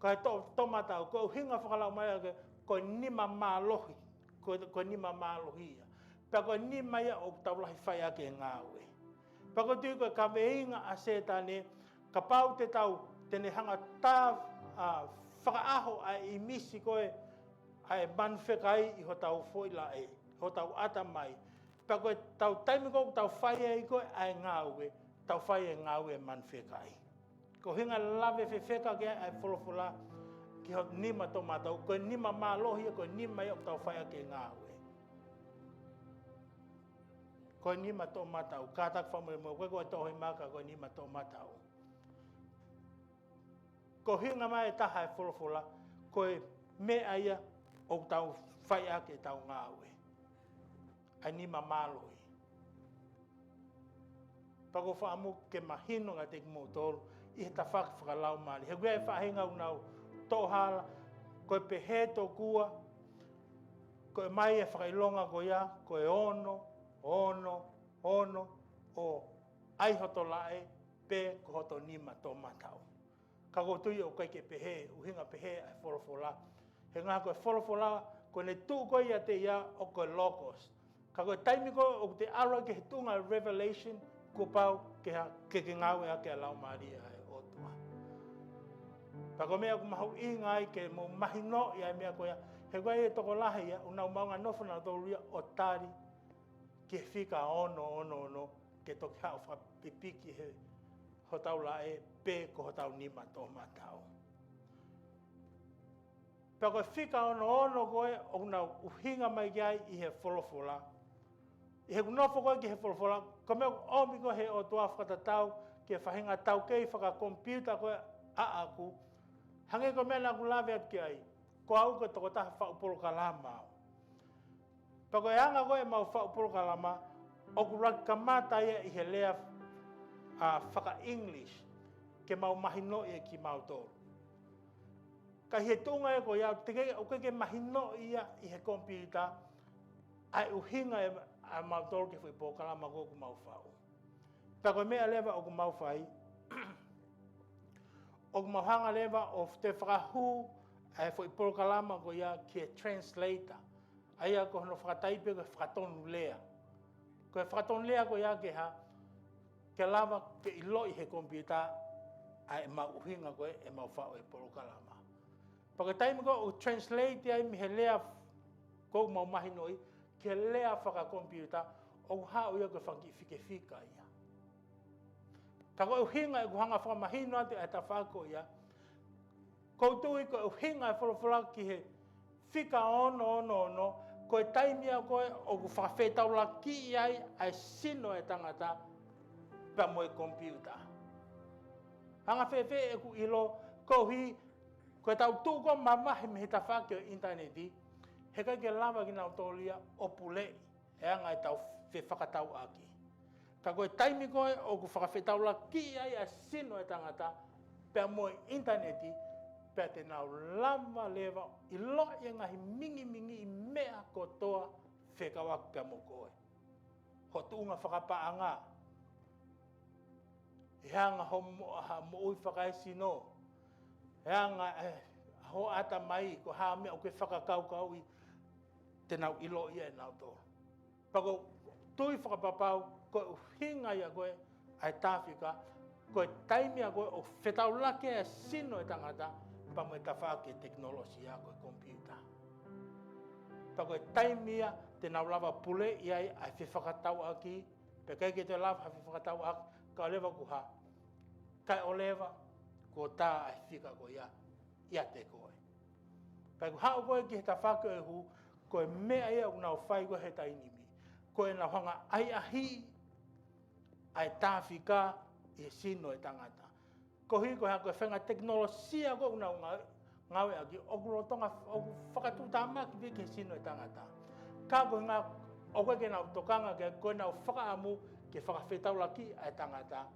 kae toʻo, toʻomataʻu, ko e ʻuhinga fakalaumālie ʻaku, ko e nima mālohi, ko, ko e nima mālohi ia. Pea ko e nima ia ʻoku tau lahi fai ʻaki e ngāue. Pea ʻoku ou tui ko e kaveinga ʻa Sētane, kapau te tau, te ne hanga ʻo tā, ʻa, fakaʻaho ʻa e ʻīmisi ko ē ʻa e manu fekai ʻi hotau foʻi laʻe, hotau ʻatamai, pea ko ʻetau taimi ko ē ʻoku tau fai ai ko ē ʻa e ngāue, tau fai e ngāue manu fekai. Ko e ʻuhinga lave fefeka ki ai ʻa e folofola ki ho nima toʻomataʻu, ko e nima mālohi ia, ko e nima ia ʻoku tau fai ʻaki e ngāue. Ko e nima toʻomataʻu, kātaki fakamolemole, ʻikai ko e toʻohema ka ko e nima toʻomataʻu. Ko e ʻuhinga mai ʻe taha e folofola, ko e meʻa ia ʻoku tau fai ʻaki ʻetau ngāue. ʻA e nima mālohi. Pea ʻoku ou fakaʻamu ke mahino kiate kimoutolu ʻi he tafaʻaki fakalaumālie. He ʻoku ʻi ai e faʻahinga ʻoku nau toʻohala, ko e pehē tokua, ko e ʻomai e fakaʻilonga ko ia, ko e ono, ono, ono, ʻo ʻai hoto laʻe, pe ko hoto nima toʻomataʻu. Ka ʻoku ou tui ʻoku ʻikai ke pehē, ʻuhinga pehē ʻa e folofola. He ʻuhinga ko e folofola, ko ʻene tuʻu ko ē ʻiate ia ʻoku ko e Logos. Ka ko e taimi ko ē ʻoku te ʻalu ai ki he tuʻunga Revelation, kuo pau ke ha, ke ke ngāueʻaki ʻa e Laumālie ʻa e ʻOtua. Pea ko e meʻa ʻoku mahuʻinga ai ke mou mahinoʻi ʻa e meʻa ko ia. He ʻoku ʻi ai e tokolahi ia, ʻoku nau maʻu ngaahi nofo nautolu ia ʻo tali ki he fika ono ono ono, ke toki haʻu ʻo fakapipiki he hotau laʻe pe ko hotau nima toʻomataʻu. Pea ko e fika ono ono ko ē ʻoku nau ʻuhinga mai ki ai ʻi he folofola. ʻI heʻeku nofo ko ē ki he folofola, ko e meʻa ʻoku ʻomi ko ē he ʻOtua fakatatau ki he faʻahinga taukei fakakomipiuta ko ē ʻaʻaku. Hangē ko e meʻa naʻa ku lave atu ki ai, ko au ko e tokotaha faʻu polokalama au. Pea ko e anga ko ē ʻemau faʻu polokalama, ʻoku ʻuluaki kamata ia ʻi he lea, ʻa, faka-English, ke mau mahinoʻi ʻe kimautolu. Ka ʻi he tuʻunga ia ko ia, teʻeki, ʻoku ʻikai ke mahinoʻi ia ʻi he komipiuta ʻa e ʻuhinga ʻe, ʻa mautolu ki he foʻi polokalama ko ē ʻoku mau faʻu. Pea ko e meʻa leva ʻoku mau fai, ʻoku mau hanga leva ʻo toe fakahū ʻa e foʻi polokalama ko ia ki he translator. ʻA ia ko hono fakataipe ko e fakatonu lea. Ko e fakatonu lea ko ia ke hā, ke lava ke ʻiloʻi he komipiuta ʻa ʻemau ʻuhinga ko ē ʻemau faʻu e polokalama. Pea ko e taimi ko ē ʻoku translate ai mei he lea ko ē ʻoku mau mahinoʻi ki he lea fakakomipiuta, ʻoku haʻu ia ko e fanga kiʻi fikefika ia. Ka ko e ʻuhinga ʻeku hanga ʻo fakamahino atu ʻa e tafaʻaki ko ia, ʻoku ou tui ko e ʻuhinga e folofola ki he fika ono ono ono, ko e taimi ia ko ē ʻoku fakafetaulakiʻi ai ʻa e sino e tangata pea mo e komipiuta. Hanga fēfē ʻeku ʻilo, koeʻuhi ko ʻetau tuʻu ko ē mamahi mei he tafaʻaki ʻo e ʻinitaneti, he ʻikai ke lava kinautolu ia ʻo puleʻi e anga ʻetau fefakatauʻaki. Ka ko e taimi ko ē ʻoku fakafetaulakiʻi ai ʻa e sino e tangata pea mo e ʻinitaneti, Pea te nau lava leva ʻiloʻi e ngaahi mingimingiʻi meʻa kotoa fekauʻaki pea mo koe. Ho tuʻunga fakapaʻanga. ʻE hanga ho mo-, ha moʻui fakaesino. ʻE hanga, eh, ho ʻatamai, ko ha meʻa ʻoku ke fakakaukauʻi, te nau ʻiloʻi ʻe nautolu. Pea ʻoku ou tui fakapapau, ko e ʻuhinga ia ko ē ʻa e tāfika, ko e taimi ia ko ē ʻoku fetaulaki e sino e tangata, pea mo e tafaʻaki e tekinolosia ko e komipiuta. Pea ko e taimi ia te nau lava puleʻi ai ʻa e fefakatauʻaki, pea ʻikai ke toe lava ha fefakatauʻaki, kae ʻoua leva kuo hā, kae ʻoua leva kuo tā ʻa e fika ko ia, ʻiate koe. Pea ʻoku haʻu koe ki he tafaʻaki ʻo e hū, ko e meʻa ia ʻoku nau fai ko ē he taimi ni. Ko ʻenau hanga ʻahiʻahiʻi ʻa e tāfika ʻi he sino e tangata. Koeʻuhi ko e hā, ko e faʻahinga tekinolosia ko ē ʻoku nau ngā-, ngāueʻaki, ʻoku lolotonga, ʻoku fakatuʻutāmaki pē ki he sino e tangata. Ka ko e ʻuhinga, ʻoku ʻikai ke nau tokanga ki ai, ko ʻenau fakaʻamu ke fakafetaulaki ʻa e tangata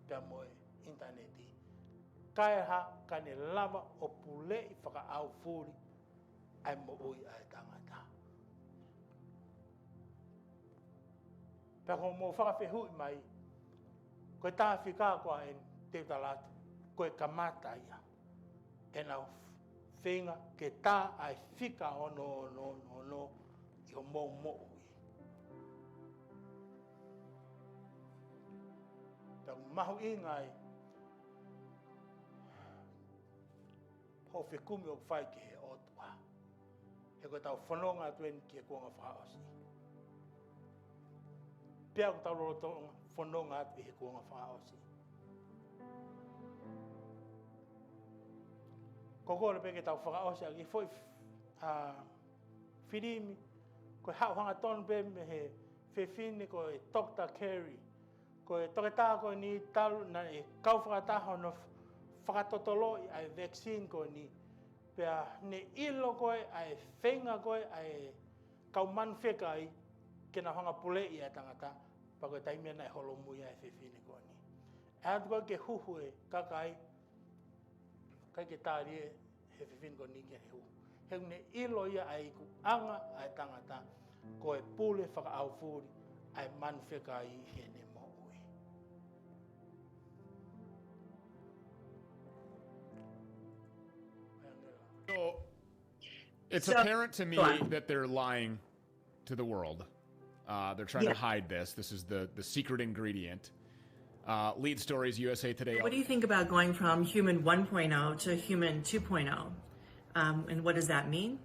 pea mo e ʻinitaneti. Kae hā, ka ne lava ʻo puleʻi fakaʻaufuli ʻa e moʻui ʻa e tangata. Pea ko hoʻomou fakafehuʻi mai, ko e tāfika ko eni te u tala atu, ko e kamata ia ʻenau feinga ke tā ʻa e fika ono ono ono ono ʻi hoʻomou moʻui. Pea ʻoku mahuʻinga ai hoʻo fekumi ʻoku fai ki he ʻOtua. He ko ʻetau fononga atu eni ki he kuonga fakaʻosi. Pea ʻoku tau lolotonga fononga atu ʻi he kuonga fakaʻosi. Ko e kole pē ke tau fakaʻosi ʻaki e foʻi, ʻa, filimi, ko e haʻu hangatonu pē mei he fefine ko e Doctor Carey. Ko e toketā ko eni talu naʻe kau fakataha hono f-, fakatotoloʻi ʻa e vaccine ko eni. Pea ne ʻilo ko ē ʻa e feinga ko ē ʻa e kau manufekai ke nau hanga puleʻi ʻa e tangata, pea ko e taimi ia naʻe holomui ai e fefine ko eni. ʻE ʻalu atu ko ē ke huhu e kakai, ʻikai ke tali ʻe he fefine ko eni ke huhu. He ʻoku ne ʻilo ia ʻa e ikuʻanga ʻa e tangata, ko e pule fakaʻaufuli ʻa e manufekai ʻi heʻene moʻui. So, it's So, apparent to me go on. that they're lying to the world. Uh, they're trying to Yeah. hide this. This is the, the secret ingredient. Uh, lead stories, U S A Today. What do you think about going from human one point oh to human two point oh? Um, and what does that mean?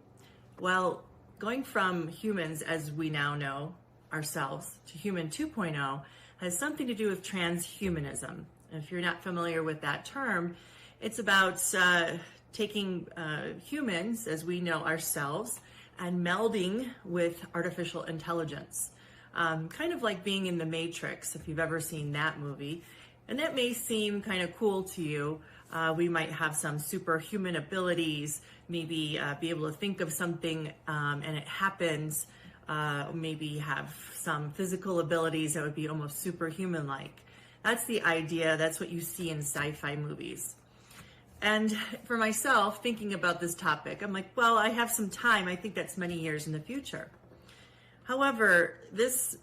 Well, going from humans, as we now know ourselves, to human two point oh has something to do with transhumanism. And if you're not familiar with that term, it's about, uh, taking, uh, humans as we know ourselves and melding with artificial intelligence. Um, kind of like being in the Matrix, if you've ever seen that movie. And that may seem kind of cool to you. Uh, we might have some superhuman abilities, maybe, uh, be able to think of something, um, and it happens. Uh, maybe have some physical abilities that would be almost superhuman-like. That's the idea. That's what you see in sci-fi movies. And for myself, thinking about this topic, I'm like, well, I have some time. I think that's many years in the future. However, this,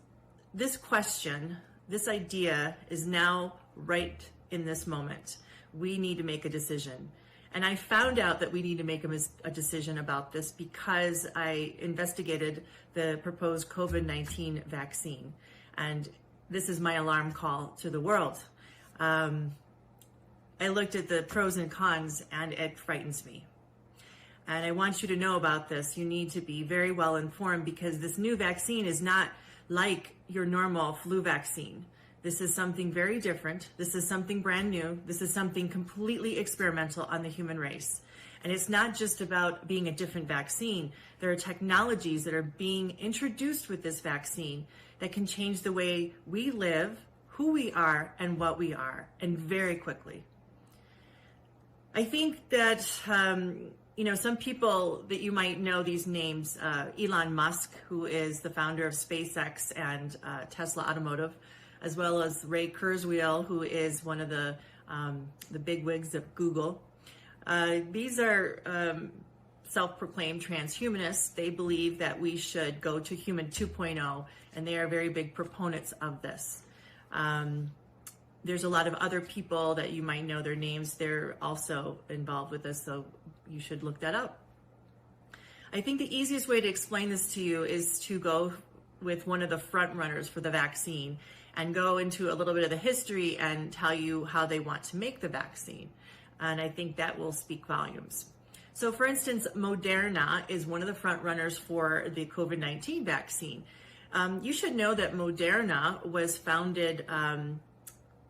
this question, this idea is now right in this moment. We need to make a decision. And I found out that we need to make a mis-, a decision about this because I investigated the proposed COVID nineteen vaccine. And this is my alarm call to the world. Um, I looked at the pros and cons, and it frightens me. And I want you to know about this. You need to be very well informed because this new vaccine is not like your normal flu vaccine. This is something very different. This is something brand new. This is something completely experimental on the human race. And it's not just about being a different vaccine. There are technologies that are being introduced with this vaccine that can change the way we live, who we are, and what we are, and very quickly. I think that, um, you know, some people that you might know these names, uh, Elon Musk, who is the founder of SpaceX and, uh, Tesla Automotive, as well as Ray Kurzweil, who is one of the, um, the big wigs of Google. Uh, these are um, self-proclaimed transhumanists. They believe that we should go to human two point oh, and they are very big proponents of this. Um, there's a lot of other people that you might know their names. They're also involved with this, so you should look that up. I think the easiest way to explain this to you is to go with one of the front runners for the vaccine and go into a little bit of the history and tell you how they want to make the vaccine. And I think that will speak volumes. So, for instance, Moderna is one of the front runners for the COVID nineteen vaccine. Um, you should know that Moderna was founded um,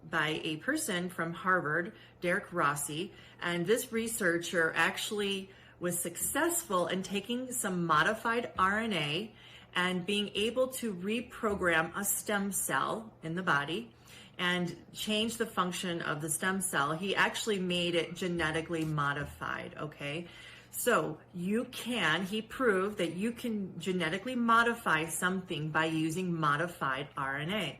by a person from Harvard, Derek Rossi, and this researcher actually was successful in taking some modified R N A and being able to reprogram a stem cell in the body and change the function of the stem cell. He actually made it genetically modified, okay? So you can, he proved that you can genetically modify something by using modified R N A.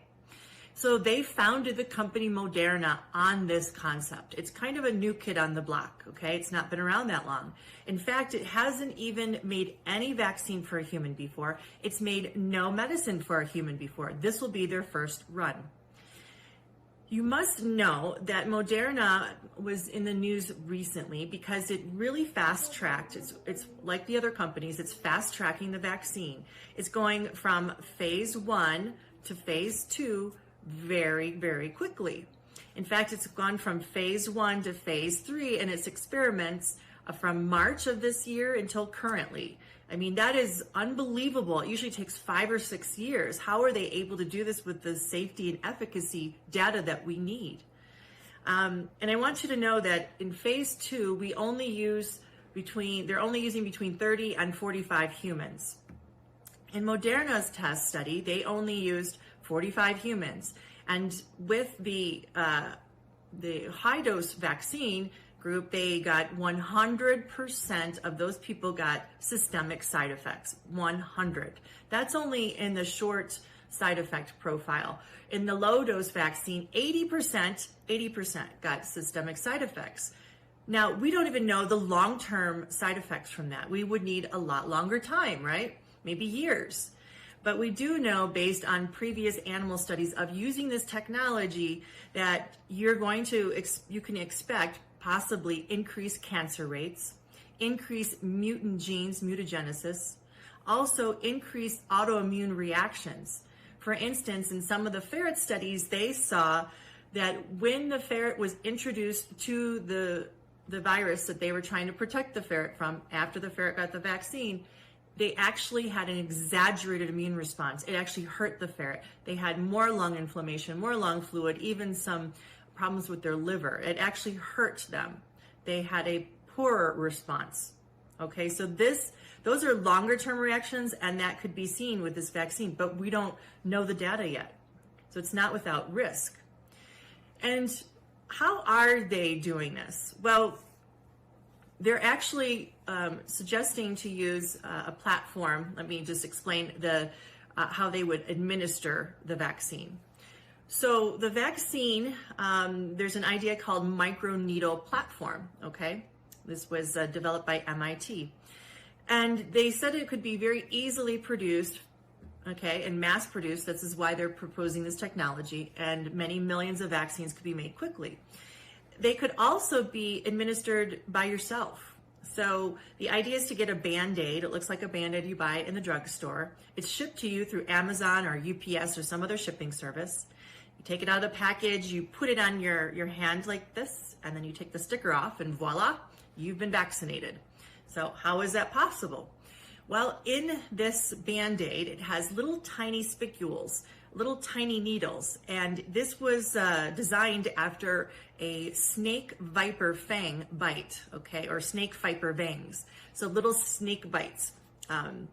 So they founded the company Moderna on this concept. It's kind of a new kid on the block, okay? It's not been around that long. In fact, it hasn't even made any vaccine for a human before. It's made no medicine for a human before. This will be their first run. You must know that Moderna was in the news recently because it really fast tracked. It's, it's like the other companies, it's fast tracking the vaccine. It's going from phase one to phase two very, very quickly. In fact, it's gone from phase one to phase three, and its experiments uh, from March of this year until currently. I mean, that is unbelievable. It usually takes five or six years. How are they able to do this with the safety and efficacy data that we need? Um, and I want you to know that in phase two, we only use between, they're only using between thirty and forty-five humans. In Moderna's test study, they only used forty-five humans. And with the, uh, the high dose vaccine group, they got one hundred percent of those people got systemic side effects. One hundred. That's only in the short side effect profile. In the low dose vaccine, eighty percent, eighty percent got systemic side effects. Now, we don't even know the long-term side effects from that. We would need a lot longer time, right? Maybe years. But we do know, based on previous animal studies of using this technology, that you're going to, ex- you can expect possibly increased cancer rates, increased mutant genes, mutagenesis, also increased autoimmune reactions. For instance, in some of the ferret studies, they saw that when the ferret was introduced to the, the virus that they were trying to protect the ferret from, after the ferret got the vaccine, they actually had an exaggerated immune response. It actually hurt the ferret. They had more lung inflammation, more lung fluid, even some problems with their liver. It actually hurt them. They had a poorer response. Okay, so this, those are longer term reactions, and that could be seen with this vaccine, but we don't know the data yet. So it's not without risk. And how are they doing this? Well, they're actually um, suggesting to use uh, a platform. Let me just explain the uh, how they would administer the vaccine. So the vaccine, um, there's an idea called microneedle platform. Okay, this was uh, developed by M I T, and they said it could be very easily produced, okay, and mass produced. This is why they're proposing this technology, and many millions of vaccines could be made quickly. They could also be administered by yourself. So the idea is to get a Band-Aid. It looks like a Band-Aid you buy in the drugstore. It's shipped to you through Amazon or U P S or some other shipping service. You take it out of the package, you put it on your, your hand like this, and then you take the sticker off, and voila, you've been vaccinated. So how is that possible? Well, in this Band-Aid, it has little tiny spicules, little tiny needles, and this was uh, designed after a snake viper fang bite, okay, or snake viper fangs. So little snake bites. Um,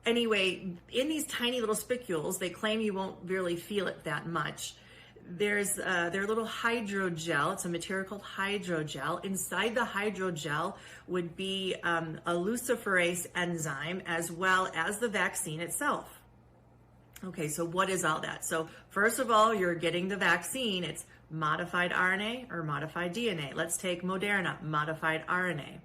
anyway, in these tiny little spicules, they claim you won't really feel it that much. There's uh, their little hydrogel. It's a material called hydrogel. Inside the hydrogel would be um, a luciferase enzyme as well as the vaccine itself. Okay, so what is all that? So first of all, you're getting the vaccine. It's modified R N A or modified D N A. Let's take Moderna, modified R N A.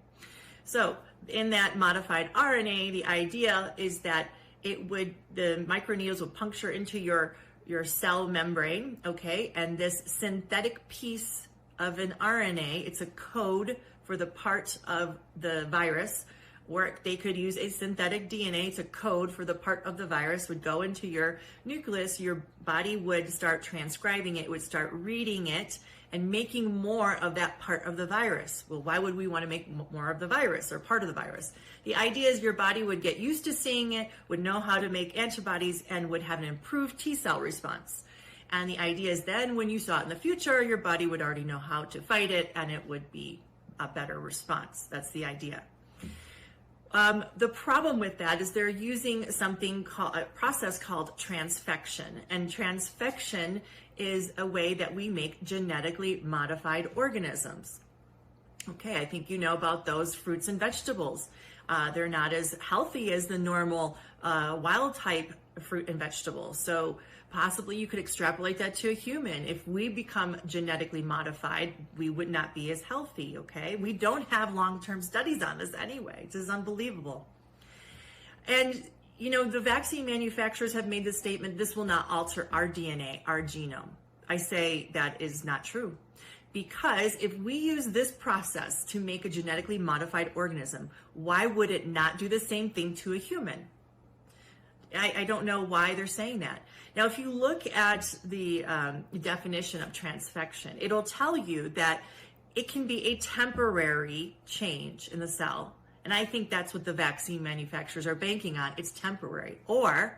So in that modified R N A, the idea is that it would, the microneedles would puncture into your, your cell membrane, okay? And this synthetic piece of an R N A, it's a code for the part of the virus, or they could use a synthetic D N A to code for the part of the virus, would go into your nucleus. Your body would start transcribing it, would start reading it, and making more of that part of the virus. Well, why would we want to make more of the virus or part of the virus? The idea is your body would get used to seeing it, would know how to make antibodies, and would have an improved T cell response. And the idea is then when you saw it in the future, your body would already know how to fight it, and it would be a better response. That's the idea. Um, the problem with that is they're using something called, a process called transfection. And transfection is a way that we make genetically modified organisms. Okay, I think you know about those fruits and vegetables. Uh, they're not as healthy as the normal, uh, wild type fruit and vegetable. So possibly you could extrapolate that to a human. If we become genetically modified, we would not be as healthy, okay? We don't have long-term studies on this anyway. This is unbelievable. And, you know, the vaccine manufacturers have made the statement, "This will not alter our D N A, our genome." I say that is not true. Because if we use this process to make a genetically modified organism, why would it not do the same thing to a human? I, I don't know why they're saying that. Now, if you look at the, um, definition of transfection, it'll tell you that it can be a temporary change in the cell. And I think that's what the vaccine manufacturers are banking on. It's temporary. Or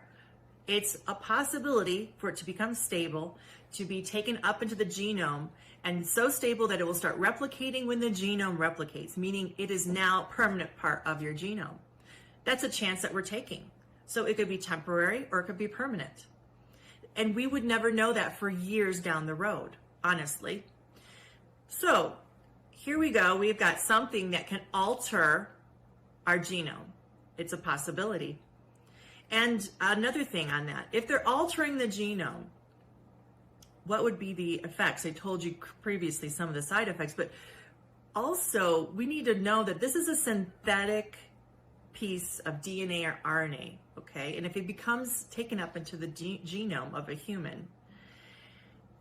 it's a possibility for it to become stable, to be taken up into the genome, and so stable that it will start replicating when the genome replicates, meaning it is now a permanent part of your genome. That's a chance that we're taking. So it could be temporary or it could be permanent. And we would never know that for years down the road, honestly. So here we go. We've got something that can alter our genome. It's a possibility. And another thing on that, if they're altering the genome, what would be the effects? I told you previously some of the side effects, but also we need to know that this is a synthetic piece of D N A or R N A, okay? And if it becomes taken up into the ge-, genome of a human,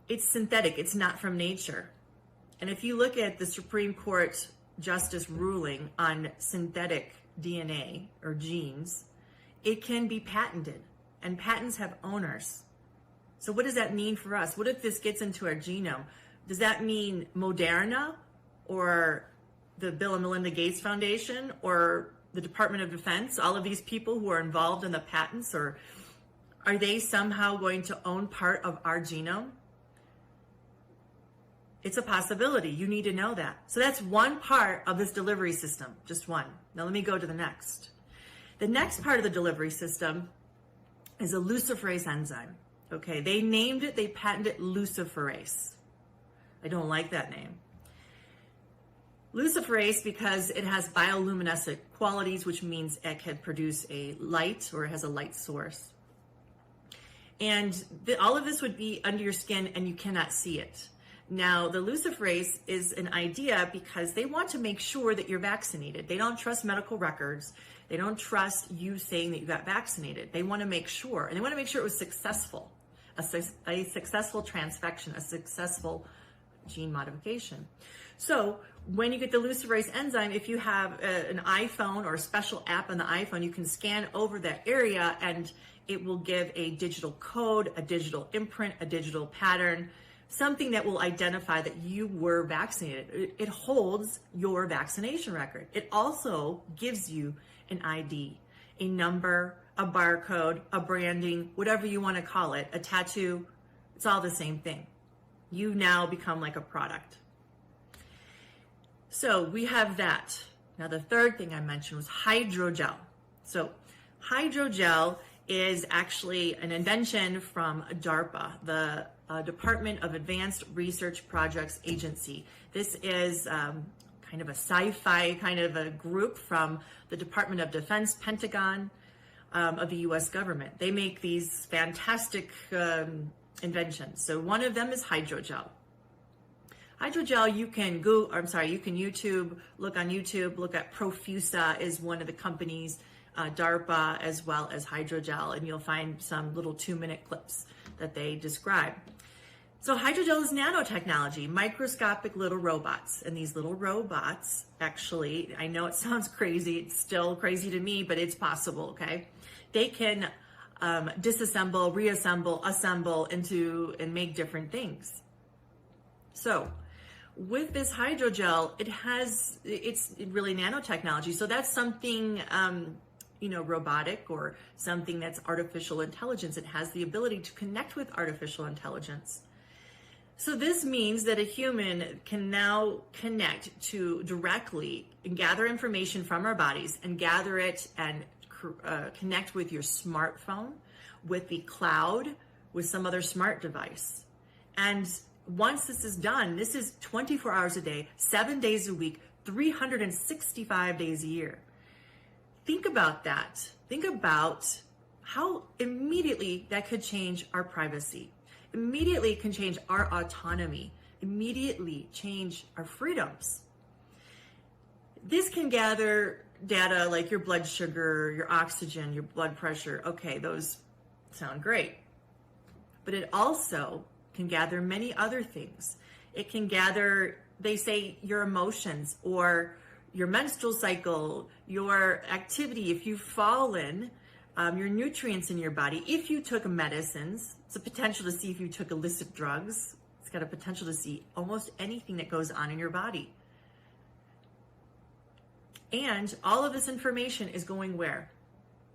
it's synthetic, it's not from nature. And if you look at the Supreme Court justice ruling on synthetic D N A or genes, it can be patented, and patents have owners. So what does that mean for us? What if this gets into our genome? Does that mean Moderna or the Bill and Melinda Gates Foundation or the Department of Defense, all of these people who are involved in the patents, or are they somehow going to own part of our genome? It's a possibility. You need to know that. So that's one part of this delivery system, just one. Now let me go to the next. The next part of the delivery system is a luciferase enzyme. Okay, they named it, they patented luciferase. I don't like that name. Luciferase because it has bioluminescent qualities, which means it can produce a light or it has a light source. And the, all of this would be under your skin and you cannot see it. Now, the luciferase is an idea because they want to make sure that you're vaccinated. They don't trust medical records. They don't trust you saying that you got vaccinated. They want to make sure, and they want to make sure it was successful, a, suc-, a successful transfection, a successful gene modification. So when you get the luciferase enzyme, if you have a, an iPhone or a special app on the iPhone, you can scan over that area and it will give a digital code, a digital imprint, a digital pattern, something that will identify that you were vaccinated. It, it holds your vaccination record. It also gives you an I D, a number, a barcode, a branding, whatever you want to call it, a tattoo. It's all the same thing. You now become like a product. So we have that. Now, the third thing I mentioned was hydrogel. So hydrogel is actually an invention from DARPA, the, uh, Department of Advanced Research Projects Agency. This is, um, kind of a sci-fi kind of a group from the Department of Defense, Pentagon, um, of the U S government. They make these fantastic, um, inventions. So one of them is hydrogel. Hydrogel, you can go, or I'm sorry, you can YouTube, look on YouTube, look at Profusa is one of the companies, uh, DARPA, as well as Hydrogel, and you'll find some little two-minute clips that they describe. So hydrogel is nanotechnology, microscopic little robots. And these little robots, actually, I know it sounds crazy. It's still crazy to me, but it's possible, okay? They can, um, disassemble, reassemble, assemble into, and make different things. So with this hydrogel, it has, it's really nanotechnology. So that's something, um, you know, robotic or something that's artificial intelligence. It has the ability to connect with artificial intelligence. So this means that a human can now connect to directly and gather information from our bodies and gather it and cr-, uh, connect with your smartphone, with the cloud, with some other smart device. And once this is done, this is twenty-four hours a day, seven days a week, three hundred sixty-five days a year. Think about that. Think about how immediately that could change our privacy, immediately can change our autonomy, immediately change our freedoms. This can gather data like your blood sugar, your oxygen, your blood pressure. Okay, those sound great. But it also can gather many other things. It can gather, they say, your emotions or your menstrual cycle, your activity, if you've fallen, um, your nutrients in your body. If you took medicines, it's a potential to see if you took illicit drugs. It's got a potential to see almost anything that goes on in your body. And all of this information is going where?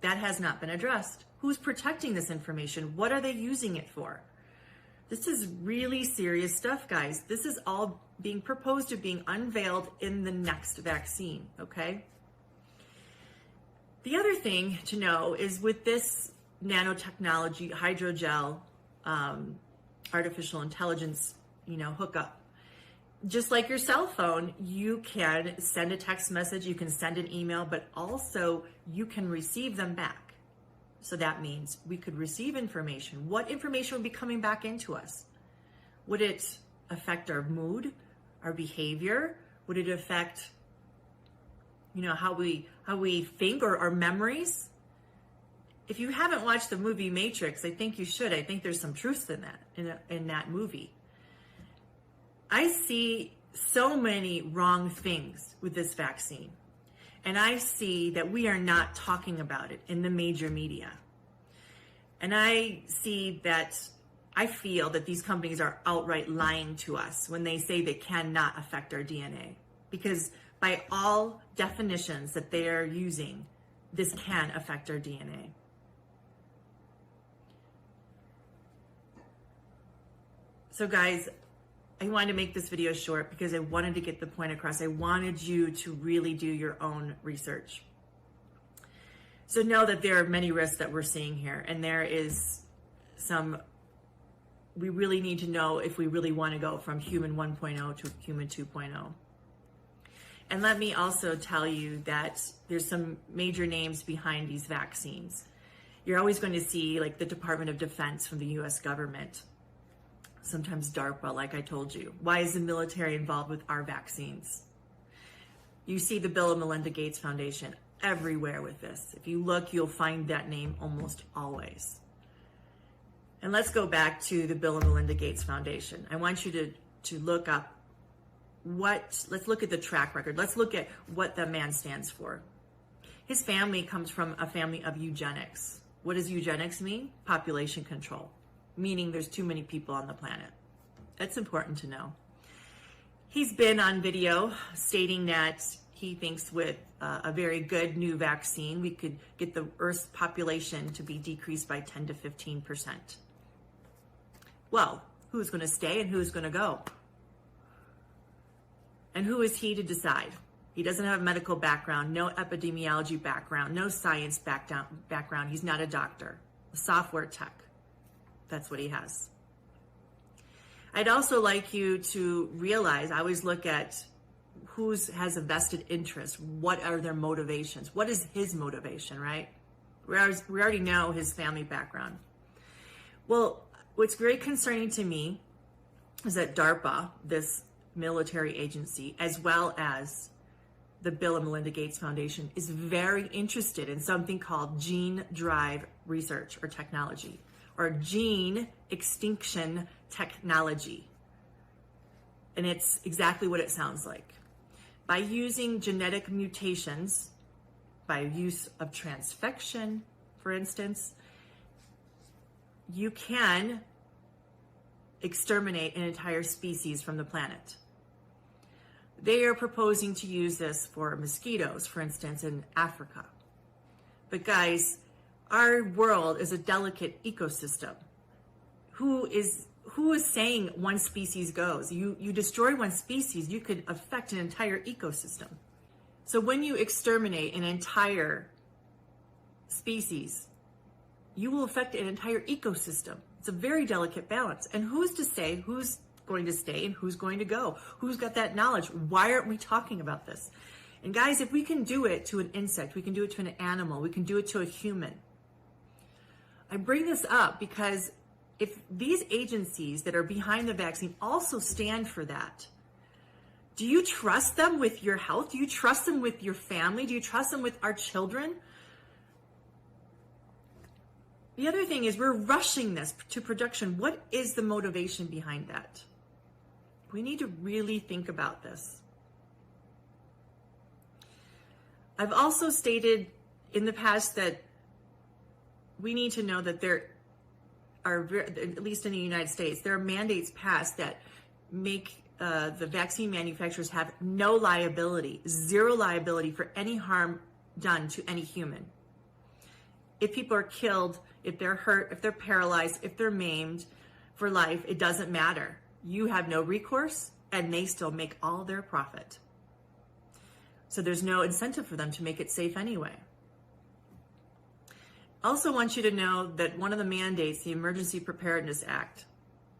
That has not been addressed. Who's protecting this information? What are they using it for? This is really serious stuff, guys. This is all being proposed or being unveiled in the next vaccine, okay? The other thing to know is with this nanotechnology, hydrogel, um, artificial intelligence, you know, hookup, just like your cell phone, you can send a text message, you can send an email, but also you can receive them back. So that means we could receive information. What information would be coming back into us? Would it affect our mood, our behavior? Would it affect, you know, how we, how we think or our memories? If you haven't watched the movie Matrix, I think you should. I think there's some truth in that, in, in that movie. I see so many wrong things with this vaccine. And I see that we are not talking about it in the major media. And I see that, I feel that these companies are outright lying to us when they say they cannot affect our D N A. Because by all definitions that they are using, this can affect our D N A. So guys, I wanted to make this video short because I wanted to get the point across. I wanted you to really do your own research. So know that there are many risks that we're seeing here, and there is some, we really need to know if we really want to go from human one point oh to human two point oh. And let me also tell you that there's some major names behind these vaccines. You're always going to see, like, the Department of Defense from the U S government, sometimes DARPA, like I told you. Why is the military involved with our vaccines? You see the Bill and Melinda Gates Foundation everywhere with this. If you look, you'll find that name almost always. And let's go back to the Bill and Melinda Gates Foundation. I want you to, to look up what, let's look at the track record. Let's look at what the man stands for. His family comes from a family of eugenics. What does eugenics mean? Population control, meaning there's too many people on the planet. That's important to know. He's been on video stating that he thinks with, uh, a very good new vaccine, we could get the Earth's population to be decreased by ten to fifteen percent. Well, who's gonna stay and who's gonna go? And who is he to decide? He doesn't have a medical background, no epidemiology background, no science backdown-, background. He's not a doctor, a software tech. That's what he has. I'd also like you to realize, I always look at who's has a vested interest. What are their motivations? What is his motivation, right? We already, we already know his family background. Well, what's very concerning to me is that DARPA, this military agency, as well as the Bill and Melinda Gates Foundation, is very interested in something called gene drive research or technology, or gene extinction technology. And it's exactly what it sounds like. By using genetic mutations, by use of transfection, for instance, you can exterminate an entire species from the planet. They are proposing to use this for mosquitoes, for instance, in Africa. But guys, our world is a delicate ecosystem. Who is, who is saying one species goes? You, you destroy one species, you could affect an entire ecosystem. So when you exterminate an entire species, you will affect an entire ecosystem. It's a very delicate balance. And who's to say who's going to stay and who's going to go? Who's got that knowledge? Why aren't we talking about this? And guys, if we can do it to an insect, we can do it to an animal, we can do it to a human. I bring this up because if these agencies that are behind the vaccine also stand for that, do you trust them with your health? Do you trust them with your family? Do you trust them with our children? The other thing is we're rushing this to production. What is the motivation behind that? We need to really think about this. I've also stated in the past that we need to know that there are, ver-, at least in the United States, there are mandates passed that make, uh, the vaccine manufacturers have no liability, zero liability for any harm done to any human. If people are killed, if they're hurt, if they're paralyzed, if they're maimed for life, it doesn't matter. You have no recourse, and they still make all their profit. So there's no incentive for them to make it safe anyway. Also want you to know that one of the mandates, the Emergency Preparedness Act,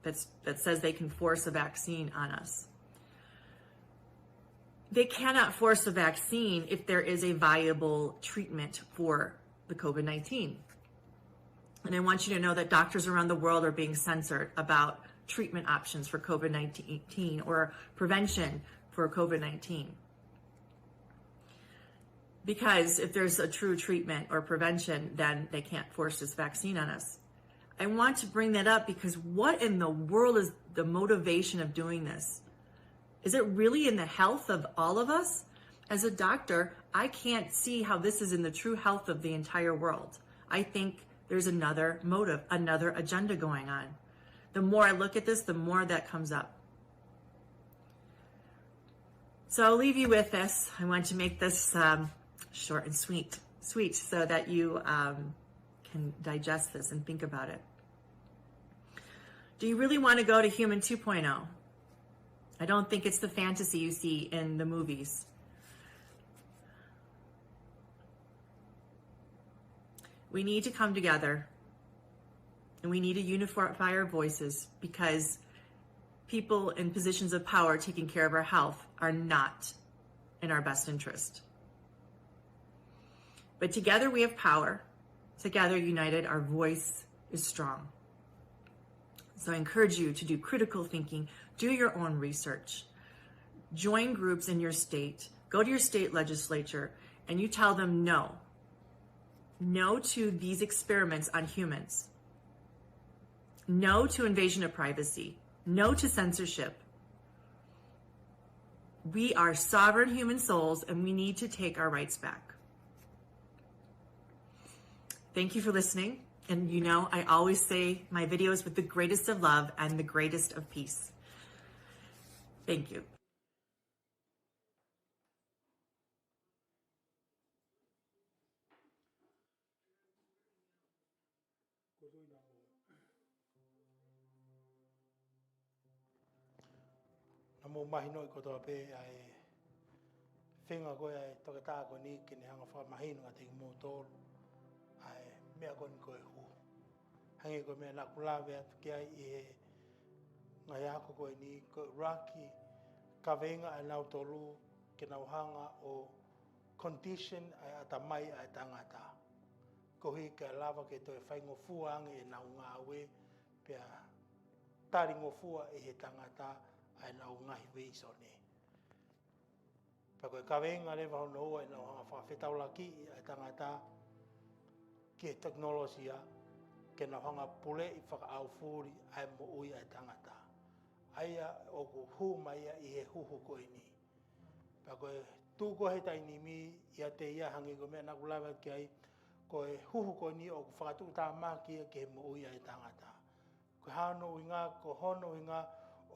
that's, that says they can force a vaccine on us. They cannot force a vaccine if there is a viable treatment for the COVID nineteen. And I want you to know that doctors around the world are being censored about treatment options for COVID nineteen or prevention for COVID nineteen. Because if there's a true treatment or prevention, then they can't force this vaccine on us. I want to bring that up because what in the world is the motivation of doing this? Is it really in the health of all of us? As a doctor, I can't see how this is in the true health of the entire world. I think there's another motive, another agenda going on. The more I look at this, the more that comes up. So I'll leave you with this. I want to make this, um, short and sweet, sweet, so that you, um, can digest this and think about it. Do you really want to go to human two point oh? I don't think it's the fantasy you see in the movies. We need to come together, and we need to unify our voices, because people in positions of power taking care of our health are not in our best interest. But together we have power. Together united, our voice is strong. So I encourage you to do critical thinking, do your own research, join groups in your state, go to your state legislature, and you tell them no. No to these experiments on humans. No to invasion of privacy. No to censorship. We are sovereign human souls, and we need to take our rights back. Thank you for listening. And you know, I always say my videos with the greatest of love and the greatest of peace. Thank you. Ko e tui na o. Naʻa mou mahinoʻi kotoa pē ʻa e feinga ko ē ʻa e toketā ko eni ke ne hanga ʻo fakamahino kiate kimoutolu ʻa e meʻa ko eni ko e hū. Hangē ko e meʻa naʻa ku lave atu ki ai ʻi he ngaahi ako ko eni, ko e ʻuluaki kaveinga ʻanautolu ke nau hanga ʻo condition ʻa e ʻatamai ʻa e tangata, koeʻuhi ke lava ke toe faingofua ange ʻenau ngāue, pea talingofua ʻe he tangata ʻa ʻenau ngaahi vīsone. Pea ko e kaveinga leva hono ua ʻenau hanga fakafetaulaki ʻa e tangata ki he tekinolosia, ke nau hanga puleʻi fakaʻaufuli ʻa e moʻui ʻa e tangata. ʻA ia ʻoku hū mai ia ʻi he huhu ko eni. Pea ko e tuʻu ko ē he taimi ʻiate ia hangē ko e meʻa naʻa ku lave ki ai, ko e huhu ko eni ʻoku fakatuʻutāmaki ia ki he moʻui ʻa e tangata. Ko hono ʻuhinga, ko hono ʻuhinga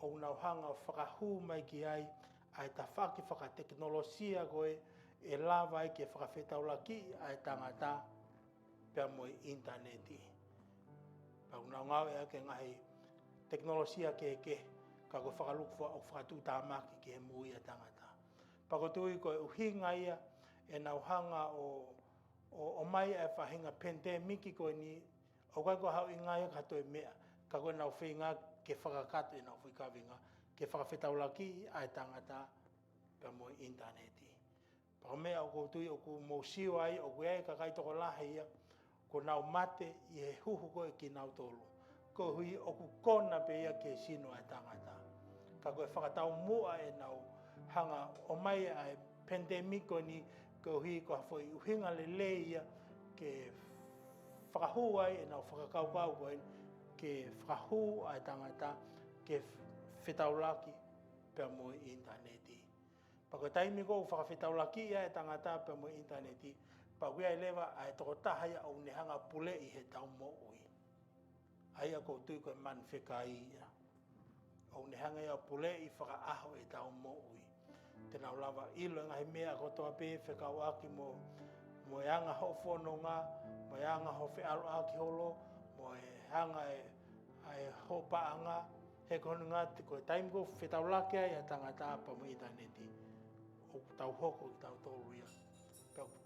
ʻoku nau hanga fakahū mai ki ai ʻa e tafaʻaki fakatekinolosia ko ē ʻe lava ai ke fakafetaulaki ʻa e tangata pea mo e ʻinitaneti. Pea ʻoku nau ngāueʻaki e ngaahi tekinolosia kehekehe, ka ko e fakalūkufua ʻoku fakatuʻutāmaki ki he moʻui ʻa e tangata. Pea ʻoku ou tui ko e ʻuhinga ia ʻenau hanga ʻo, ʻo, ʻomai e faʻahinga pandemic ko eni, ʻoku ʻikai ko haʻu ʻi ai ha toe meʻa, ka ko ʻenau feinga ke fakakakato ʻenau foʻi kaveinga, ke fakafetaulaki ʻa e tangata pea mo e ʻinitaneti. Pea ko e meʻa ʻoku ou tui ʻoku mou sio ai, ʻoku ʻi ai e kakai tokolahi ia, kuo nau mate ʻi he huhu ko ē kinautolu. Koeʻuhi ʻoku kona pē ia ki he sino ʻa e tangata. Ka ko e fakataumuʻa ʻenau hanga ʻomai ʻa e pandemic ko eni, koeʻuhi ko ha foʻi ʻuhinga lelei ia ke fakahū ai ʻenau fakakaukau ko eni, ke fakahū ʻa e tangata ke fetaulaki pea mo e ʻinitaneti. Pea ko e taimi ko ē ʻoku fakafetaulaki ai e tangata pea mo e ʻinitaneti, pea ʻoku ʻi ai leva ʻa e tokotaha ia ʻoku ne hanga puleʻi heʻetau moʻui. ʻA ia ʻoku ou tui ko e manu fekai ia. ʻOku ne hanga ia ʻo puleʻi fakaʻaho ʻetau moʻui. Te nau lava ʻilo e ngaahi meʻa kotoa pē fekauʻaki mo, mo e anga hoʻo fononga, mo e anga hoʻo feʻaluʻaki holo, mo e anga e, ʻa e hoʻo paʻanga, he ko hono ʻuhinga ko e taimi ko ē ʻoku fetaulaki ai ʻa e tangata pea mo e ʻinitaneti, ʻoku tau hoko kitautolu ia. Pea ʻoku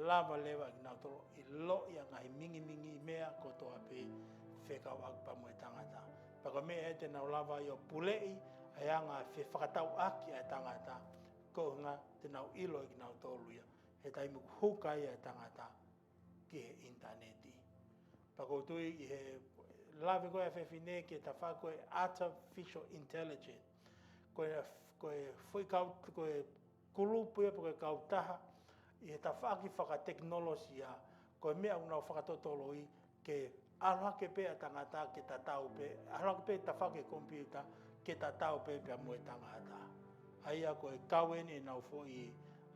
lava leva ʻe kinautolu ʻo ʻiloʻi ʻa e ngaahi mingimingi meʻa kotoa pē fekauʻaki pea mo e tangata. Pea ko e meʻa ia te nau lava ai ʻo puleʻi ʻa e anga e fefakatauʻaki ʻa e tangata, ko e ʻuhinga te nau ʻilo ʻe kinautolu ia he taimi ʻoku huka ai ʻa e tangata ki he ʻinitaneti. Pea ʻoku ou tui ʻi he lave ko ē ʻa e fefine ki he tafaʻaki ko e artificial intelligence. Ko e, ko e foʻi kau, ko e kulupu ia pe ko e kautaha ʻi he tafaʻaki fakatekinolosia, ko e meʻa ʻoku nau fakatotoloʻi ke ʻalu hake pē ʻa e tangata ke tatau pē, ʻalu hake pē tafaʻaki komipiuta ke tatau pē pea mo e tangata. ʻA ia ko e kau eni ʻenau foʻi,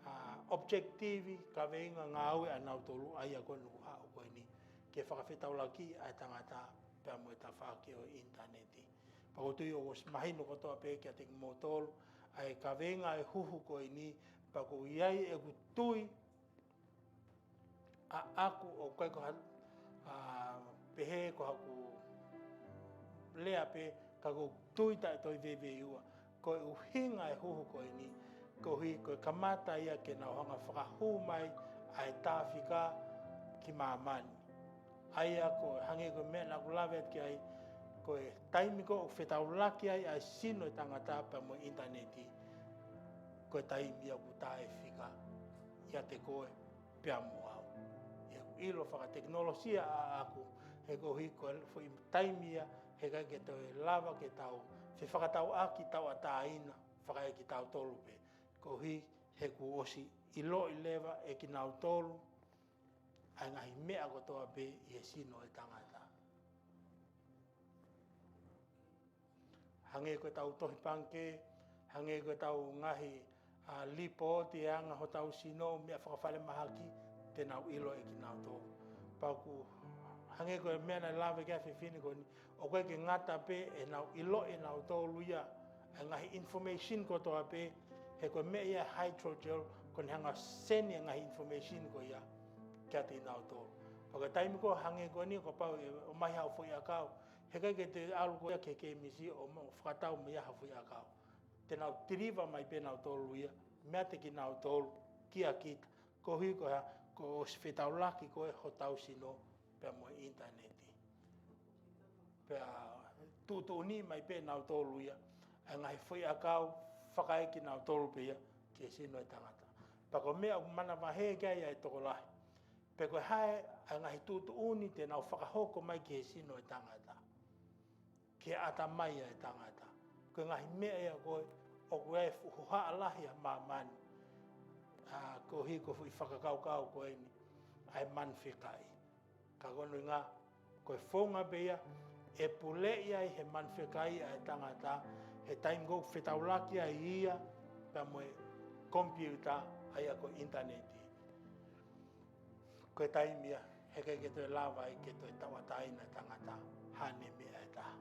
ʻa, objective, kaveinga ngāue ʻanautolu, ʻa ia ko eni ʻoku haʻu ko eni ke fakafetaulaki ʻa e tangata pea mo e tafaʻaki ʻo e ʻinitaneti. Pea ʻoku ou tui ʻoku ʻosi mahino kotoa pē kiate kimoutolu ʻa e kaveinga ʻa e huhu ko eni, pea ʻoku ʻi ai ʻeku tui ʻaʻaku, ʻoku ʻikai ko ha, ʻa, pehē ko haʻaku lea pē, ka ʻoku ou tui taʻe toe veiveiua. Ko e ʻuhinga e huhu ko eni, koeʻuhi ko e kamata ia ke nau hanga fakahū mai ʻa e tāfika ki māmani. ʻA ia ko e hangē ko e meʻa naʻa ku lave atu ki ai, ko e taimi ko ē ʻoku fetaulaki ai ʻa e sino ʻo e tangata pea mo e ʻinitaneti, ko e taimi ia ʻoku taʻefika ʻiate koe pea mo au. ʻI heʻeku ʻilo fakatekinolosia ʻaʻaku, he koeʻuhi ko e foʻi taimi ia, he ʻikai ke toe lava ke tau fefakatauʻaki tauʻatāina fakaekitautolu pē. Koeʻuhi he kuo ʻosi ʻiloʻi leva ʻe kinautolu ʻa e ngaahi meʻa kotoa pē ʻi he sino ʻo e tangata. Hangē ko ʻetau tohi pangikē, hangē ko ʻetau ngaahi, ʻa, lipooti e anga hotau sino, meʻa fakafalemahaki, te nau ʻilo ʻe kinautolu. Pea ʻoku, hangē ko e meʻa naʻe lave ki ai ʻa e fefine ko eni, ʻoku ʻikai ke ngata pē ʻenau ʻiloʻi ʻe nautolu ia ʻa e ngaahi information kotoa pē, he ko e meʻa ia ʻa e hydrogel, ko ʻene hanga send e ngaahi information ko ia kiate kinautolu. Pea ko e taimi ko ē hangē ko eni, kuo pau ʻe ʻomai haʻo foʻiʻakau, he ʻikai ke te ʻalu koe ia ki he kēmisi ʻo mo-, fakatau mai ha foʻiʻakau. Te nau deliver mai pē ʻe nautolu ia meiate kinautolu kia kita. Koeʻuhi ko e hā? Kuo ʻosi fetaulaki ko ē hotau sino pea mo e ʻinitaneti. Pea tuʻutuʻuni mai pē ʻe nautolu ia ʻa e ngaahi foʻiʻakau, fakaekinautolu pē ia ki he sino ʻo e tangata. Pea ko e meʻa ʻoku manavahē ki ai ʻa e tokolahi, pe ko e hā ʻa e ngaahi tuʻutuʻuni te nau fakahoko mai ki he sino ʻo e tangata, ki he ʻatamai ʻo e tangata. Ko e ngaahi meʻa ia ko ē ʻoku ʻi ai e fuʻu hohaʻa lahi ʻa māmani. ʻA, koeʻuhi ko e foʻi fakakaukau ko eni ʻa e manu fekai. Ka ko hono ʻuhinga, ko e founga pē ia ʻe puleʻi ai he manu fekai ʻa e tangata, he taimi ʻoku fetaulaki ai ia pea mo e komipiuta, ʻa ia ko e ʻinitaneti. Ko e taimi ia, heʻikai ke toe lava ai ke toe tauʻatāina e tangata haʻane meʻa ʻe taha.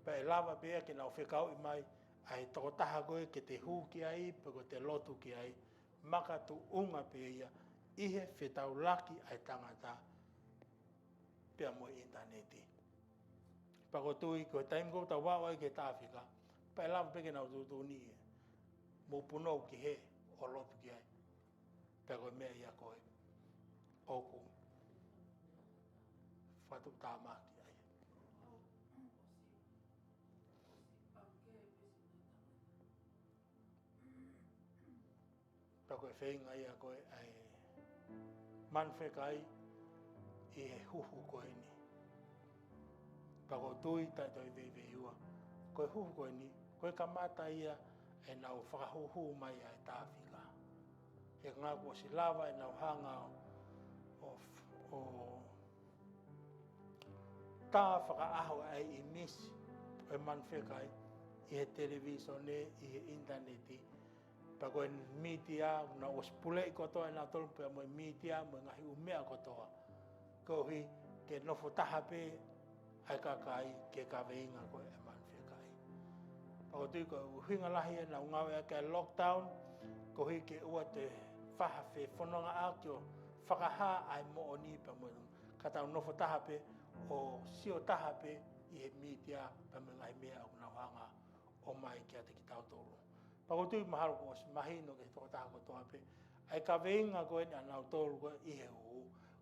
Pea ʻe lava pē ia ke nau fekauʻi mai ʻa e tokotaha ko ē ke te hū ki ai, pe ko ʻete lotu ki ai, makatuʻunga pē ia ʻi he fetaulaki ʻa e tangata pea mo e ʻinitaneti. Pea ʻoku ou tui ko e taimi ʻoku tau aʻu ai ki he tāfika, pea ʻe lava pē ke nau tuʻutuʻuni ia, mou punou ki hē ʻo lotu ki ai. Pea ko e meʻa ia ko ē ʻoku fakatuʻutāmaki ai. Pea ko e feinga ia ko ē ʻa e manu fekai ʻi he huhu ko eni. Pea ʻoku ou tui taʻe toe veiveiua, ko e huhu ko eni, ko e kamata ia ʻenau fakahuhu mai ʻa e tāfika. He ko e ʻuhinga kuo ʻosi lava ʻenau hanga ʻo, ʻo, ʻo tā fakaʻaho ʻa e ʻīmisi ʻo e manu fekai ʻi he televīsone, ʻi he ʻinitaneti. Pea ko e mītia, ʻoku nau ʻosi puleʻi kotoa ʻe nautolu pea mo e mītia, mo e ngaahi ʻū meʻa kotoa. Koeʻuhi ke nofo taha pē ʻa e kakai ki he kaveinga ko ē ʻa e manu fekai. Pea ʻoku ou tui ko e ʻuhinga lahi ʻenau ngāueʻaki ʻa e lockdown, koeʻuhi ke ʻoua toe faʻa fefonongaʻaki ʻo fakahā ʻa e moʻoni pea mo e, ka tau nofo taha pē ʻo sio taha pē ʻi he mītia pea mo e ngaahi meʻa ʻoku nau hanga ʻo ʻomai kiate kitautolu. Pea ʻoku ou tui mahalo kuo ʻosi mahino ki he tokotaha kotoa pē ʻa e kaveinga ko eni ʻa nautolu ko ē ʻi he huhu,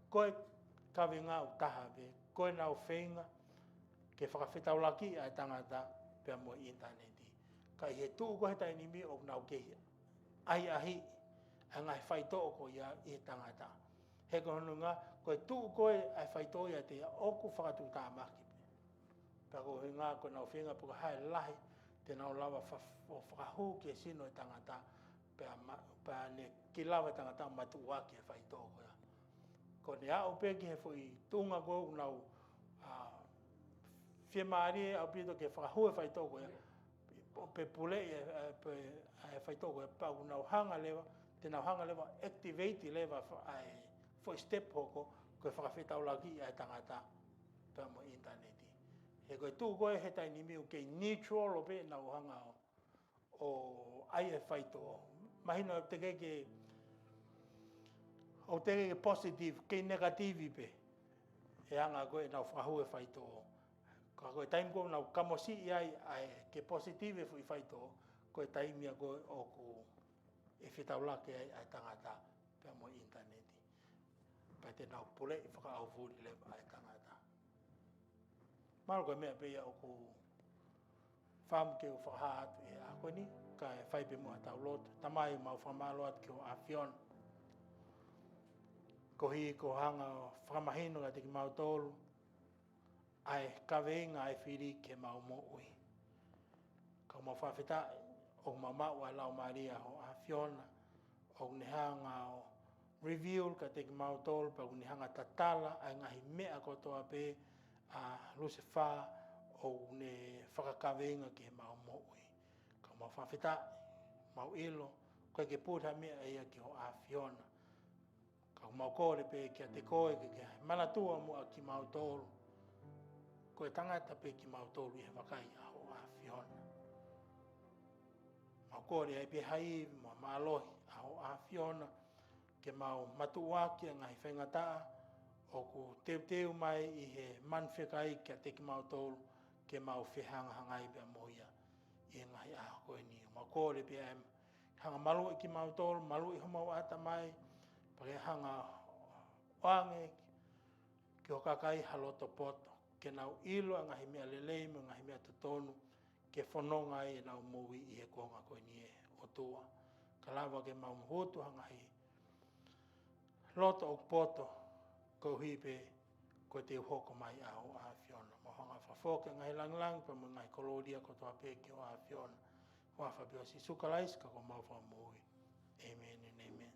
ko e kaveinga ʻoku taha pē, ko ʻenau feinga ke fakafetaulaki ʻa e tangata pea mo e ʻinitaneti. Ka ʻi he tuʻu ko ē he taimi ni ʻoku nau kei ʻahiʻahiʻi ʻa e ngaahi faitoʻo ko ia ʻi he tangata. He ko hono ʻuhinga, ko e tuʻu ko ē ʻa e faitoʻo ʻiate ia ʻoku fakatuʻutāmaki pē. Pea ko hono ʻuhinga ko ʻenau feinga pe ko e hā e lahi te nau lava fa-, ʻo fakahū ki he sino ʻo e tangata, pea ma-, pea ne kei lava e tangata ʻo matuʻuaki e faitoʻo ko ia. Ko ʻene aʻu pē ki he foʻi tuʻunga ko ē ʻoku nau, ʻa, fiemālie ʻaupito ke fakahū e faitoʻo ko ia, ʻo pe puleʻi e, e, pe, e faitoʻo ko ia, pea ʻoku nau hanga leva, te nau hanga leva ʻo activate leva fa-, ʻa e foʻi step hoko, ko e fakafetaulaki ʻa e tangata pea mo e ʻinitaneti. He ko e tuʻu ko ē he taimi ni ʻoku kei neutral ʻo pē ʻenau hanga ʻo, ʻo ʻai e faitoʻo. Mahino ʻoku teʻeki ke, ʻoku teʻeki ke positive, kei negative pē ʻe hanga ko ē ʻenau fakahū e faitoʻo. Ka ko e taimi ko ē ʻoku nau kamosiʻi ai ʻa e ke positive e foʻi faitoʻo, ko e taimi ia ko ē ʻoku ʻe fetaulaki ai ʻa e tangata pea mo e ʻinitaneti. Pea te nau puleʻi fakaʻaufuli leva ʻa e tangata. Mahalo ko e meʻa pē ia ʻoku ou fakaʻamu ke u fakahā atu he ʻaho ko eni, kae fai pē muʻa ʻetau lotu. Tamai, mau fakamālō atu ki hoʻo ʻAfiona. Koeʻuhi ko hoʻo hanga ʻo fakamahino kiate kimautolu ʻa e kaveinga ʻa e fili ki heʻemau moʻui. Ka ʻoku mau fakafetaʻi ʻoku mau maʻu ʻa e Laumālie ʻa hoʻo ʻAfiona, ʻoku ne hanga ʻo reveal kiate kimautolu, pea ʻoku ne hanga ʻo tatala ʻa e ngaahi meʻa kotoa pē ʻa Lusefā ʻoku ne fakakaveinga ki heʻemau moʻui. Ka ʻoku mau fakafetaʻi, mau ʻilo, ʻoku ʻikai ke puli ha meʻa ia ki hoʻo ʻAfiona. Ka ʻoku mau kole pē kiate koe ke ke manatua muʻa kimautolu. Ko e tangata pē kimautolu ʻi he vakai ʻa hoʻo ʻAfiona. Mau kole ai pē ha ivi mo e mālohi ʻa hoʻo ʻAfiona, ke mau matuʻuaki ʻa e ngaahi faingataʻa ʻoku teuteu mai ʻi he manu fekai kiate kimautolu, ke mau fehangahangai pea mo ia ʻi he ngaahi ʻaho ko eni. Mau kole pē ʻa e hanga ʻo maluʻi kimautolu, maluʻi homau ʻatamai, pea ke hanga ʻo ʻoange ki ho kakai ha loto poto, ke nau ʻilo ʻa e ngaahi meʻa lelei mo e ngaahi meʻa totonu, ke fononga ai ʻenau moʻui ʻi he kuonga ko eni, ʻe ʻOtua. Ka lava ke mau mahutu ha ngaahi loto ʻoku poto, koeʻuhi pē ko e teu hoko mai ʻa hoʻo ʻAfiona. Mo hanga ʻo fakafoki e ngaahi langilangi pea mo e ngaahi kolōlia kotoa pē ki hoʻo ʻAfiona. Huafa pē ʻo Sīsū Kalaisi ko homau Fakamoʻui. ʻĒmeni, ʻēmeni.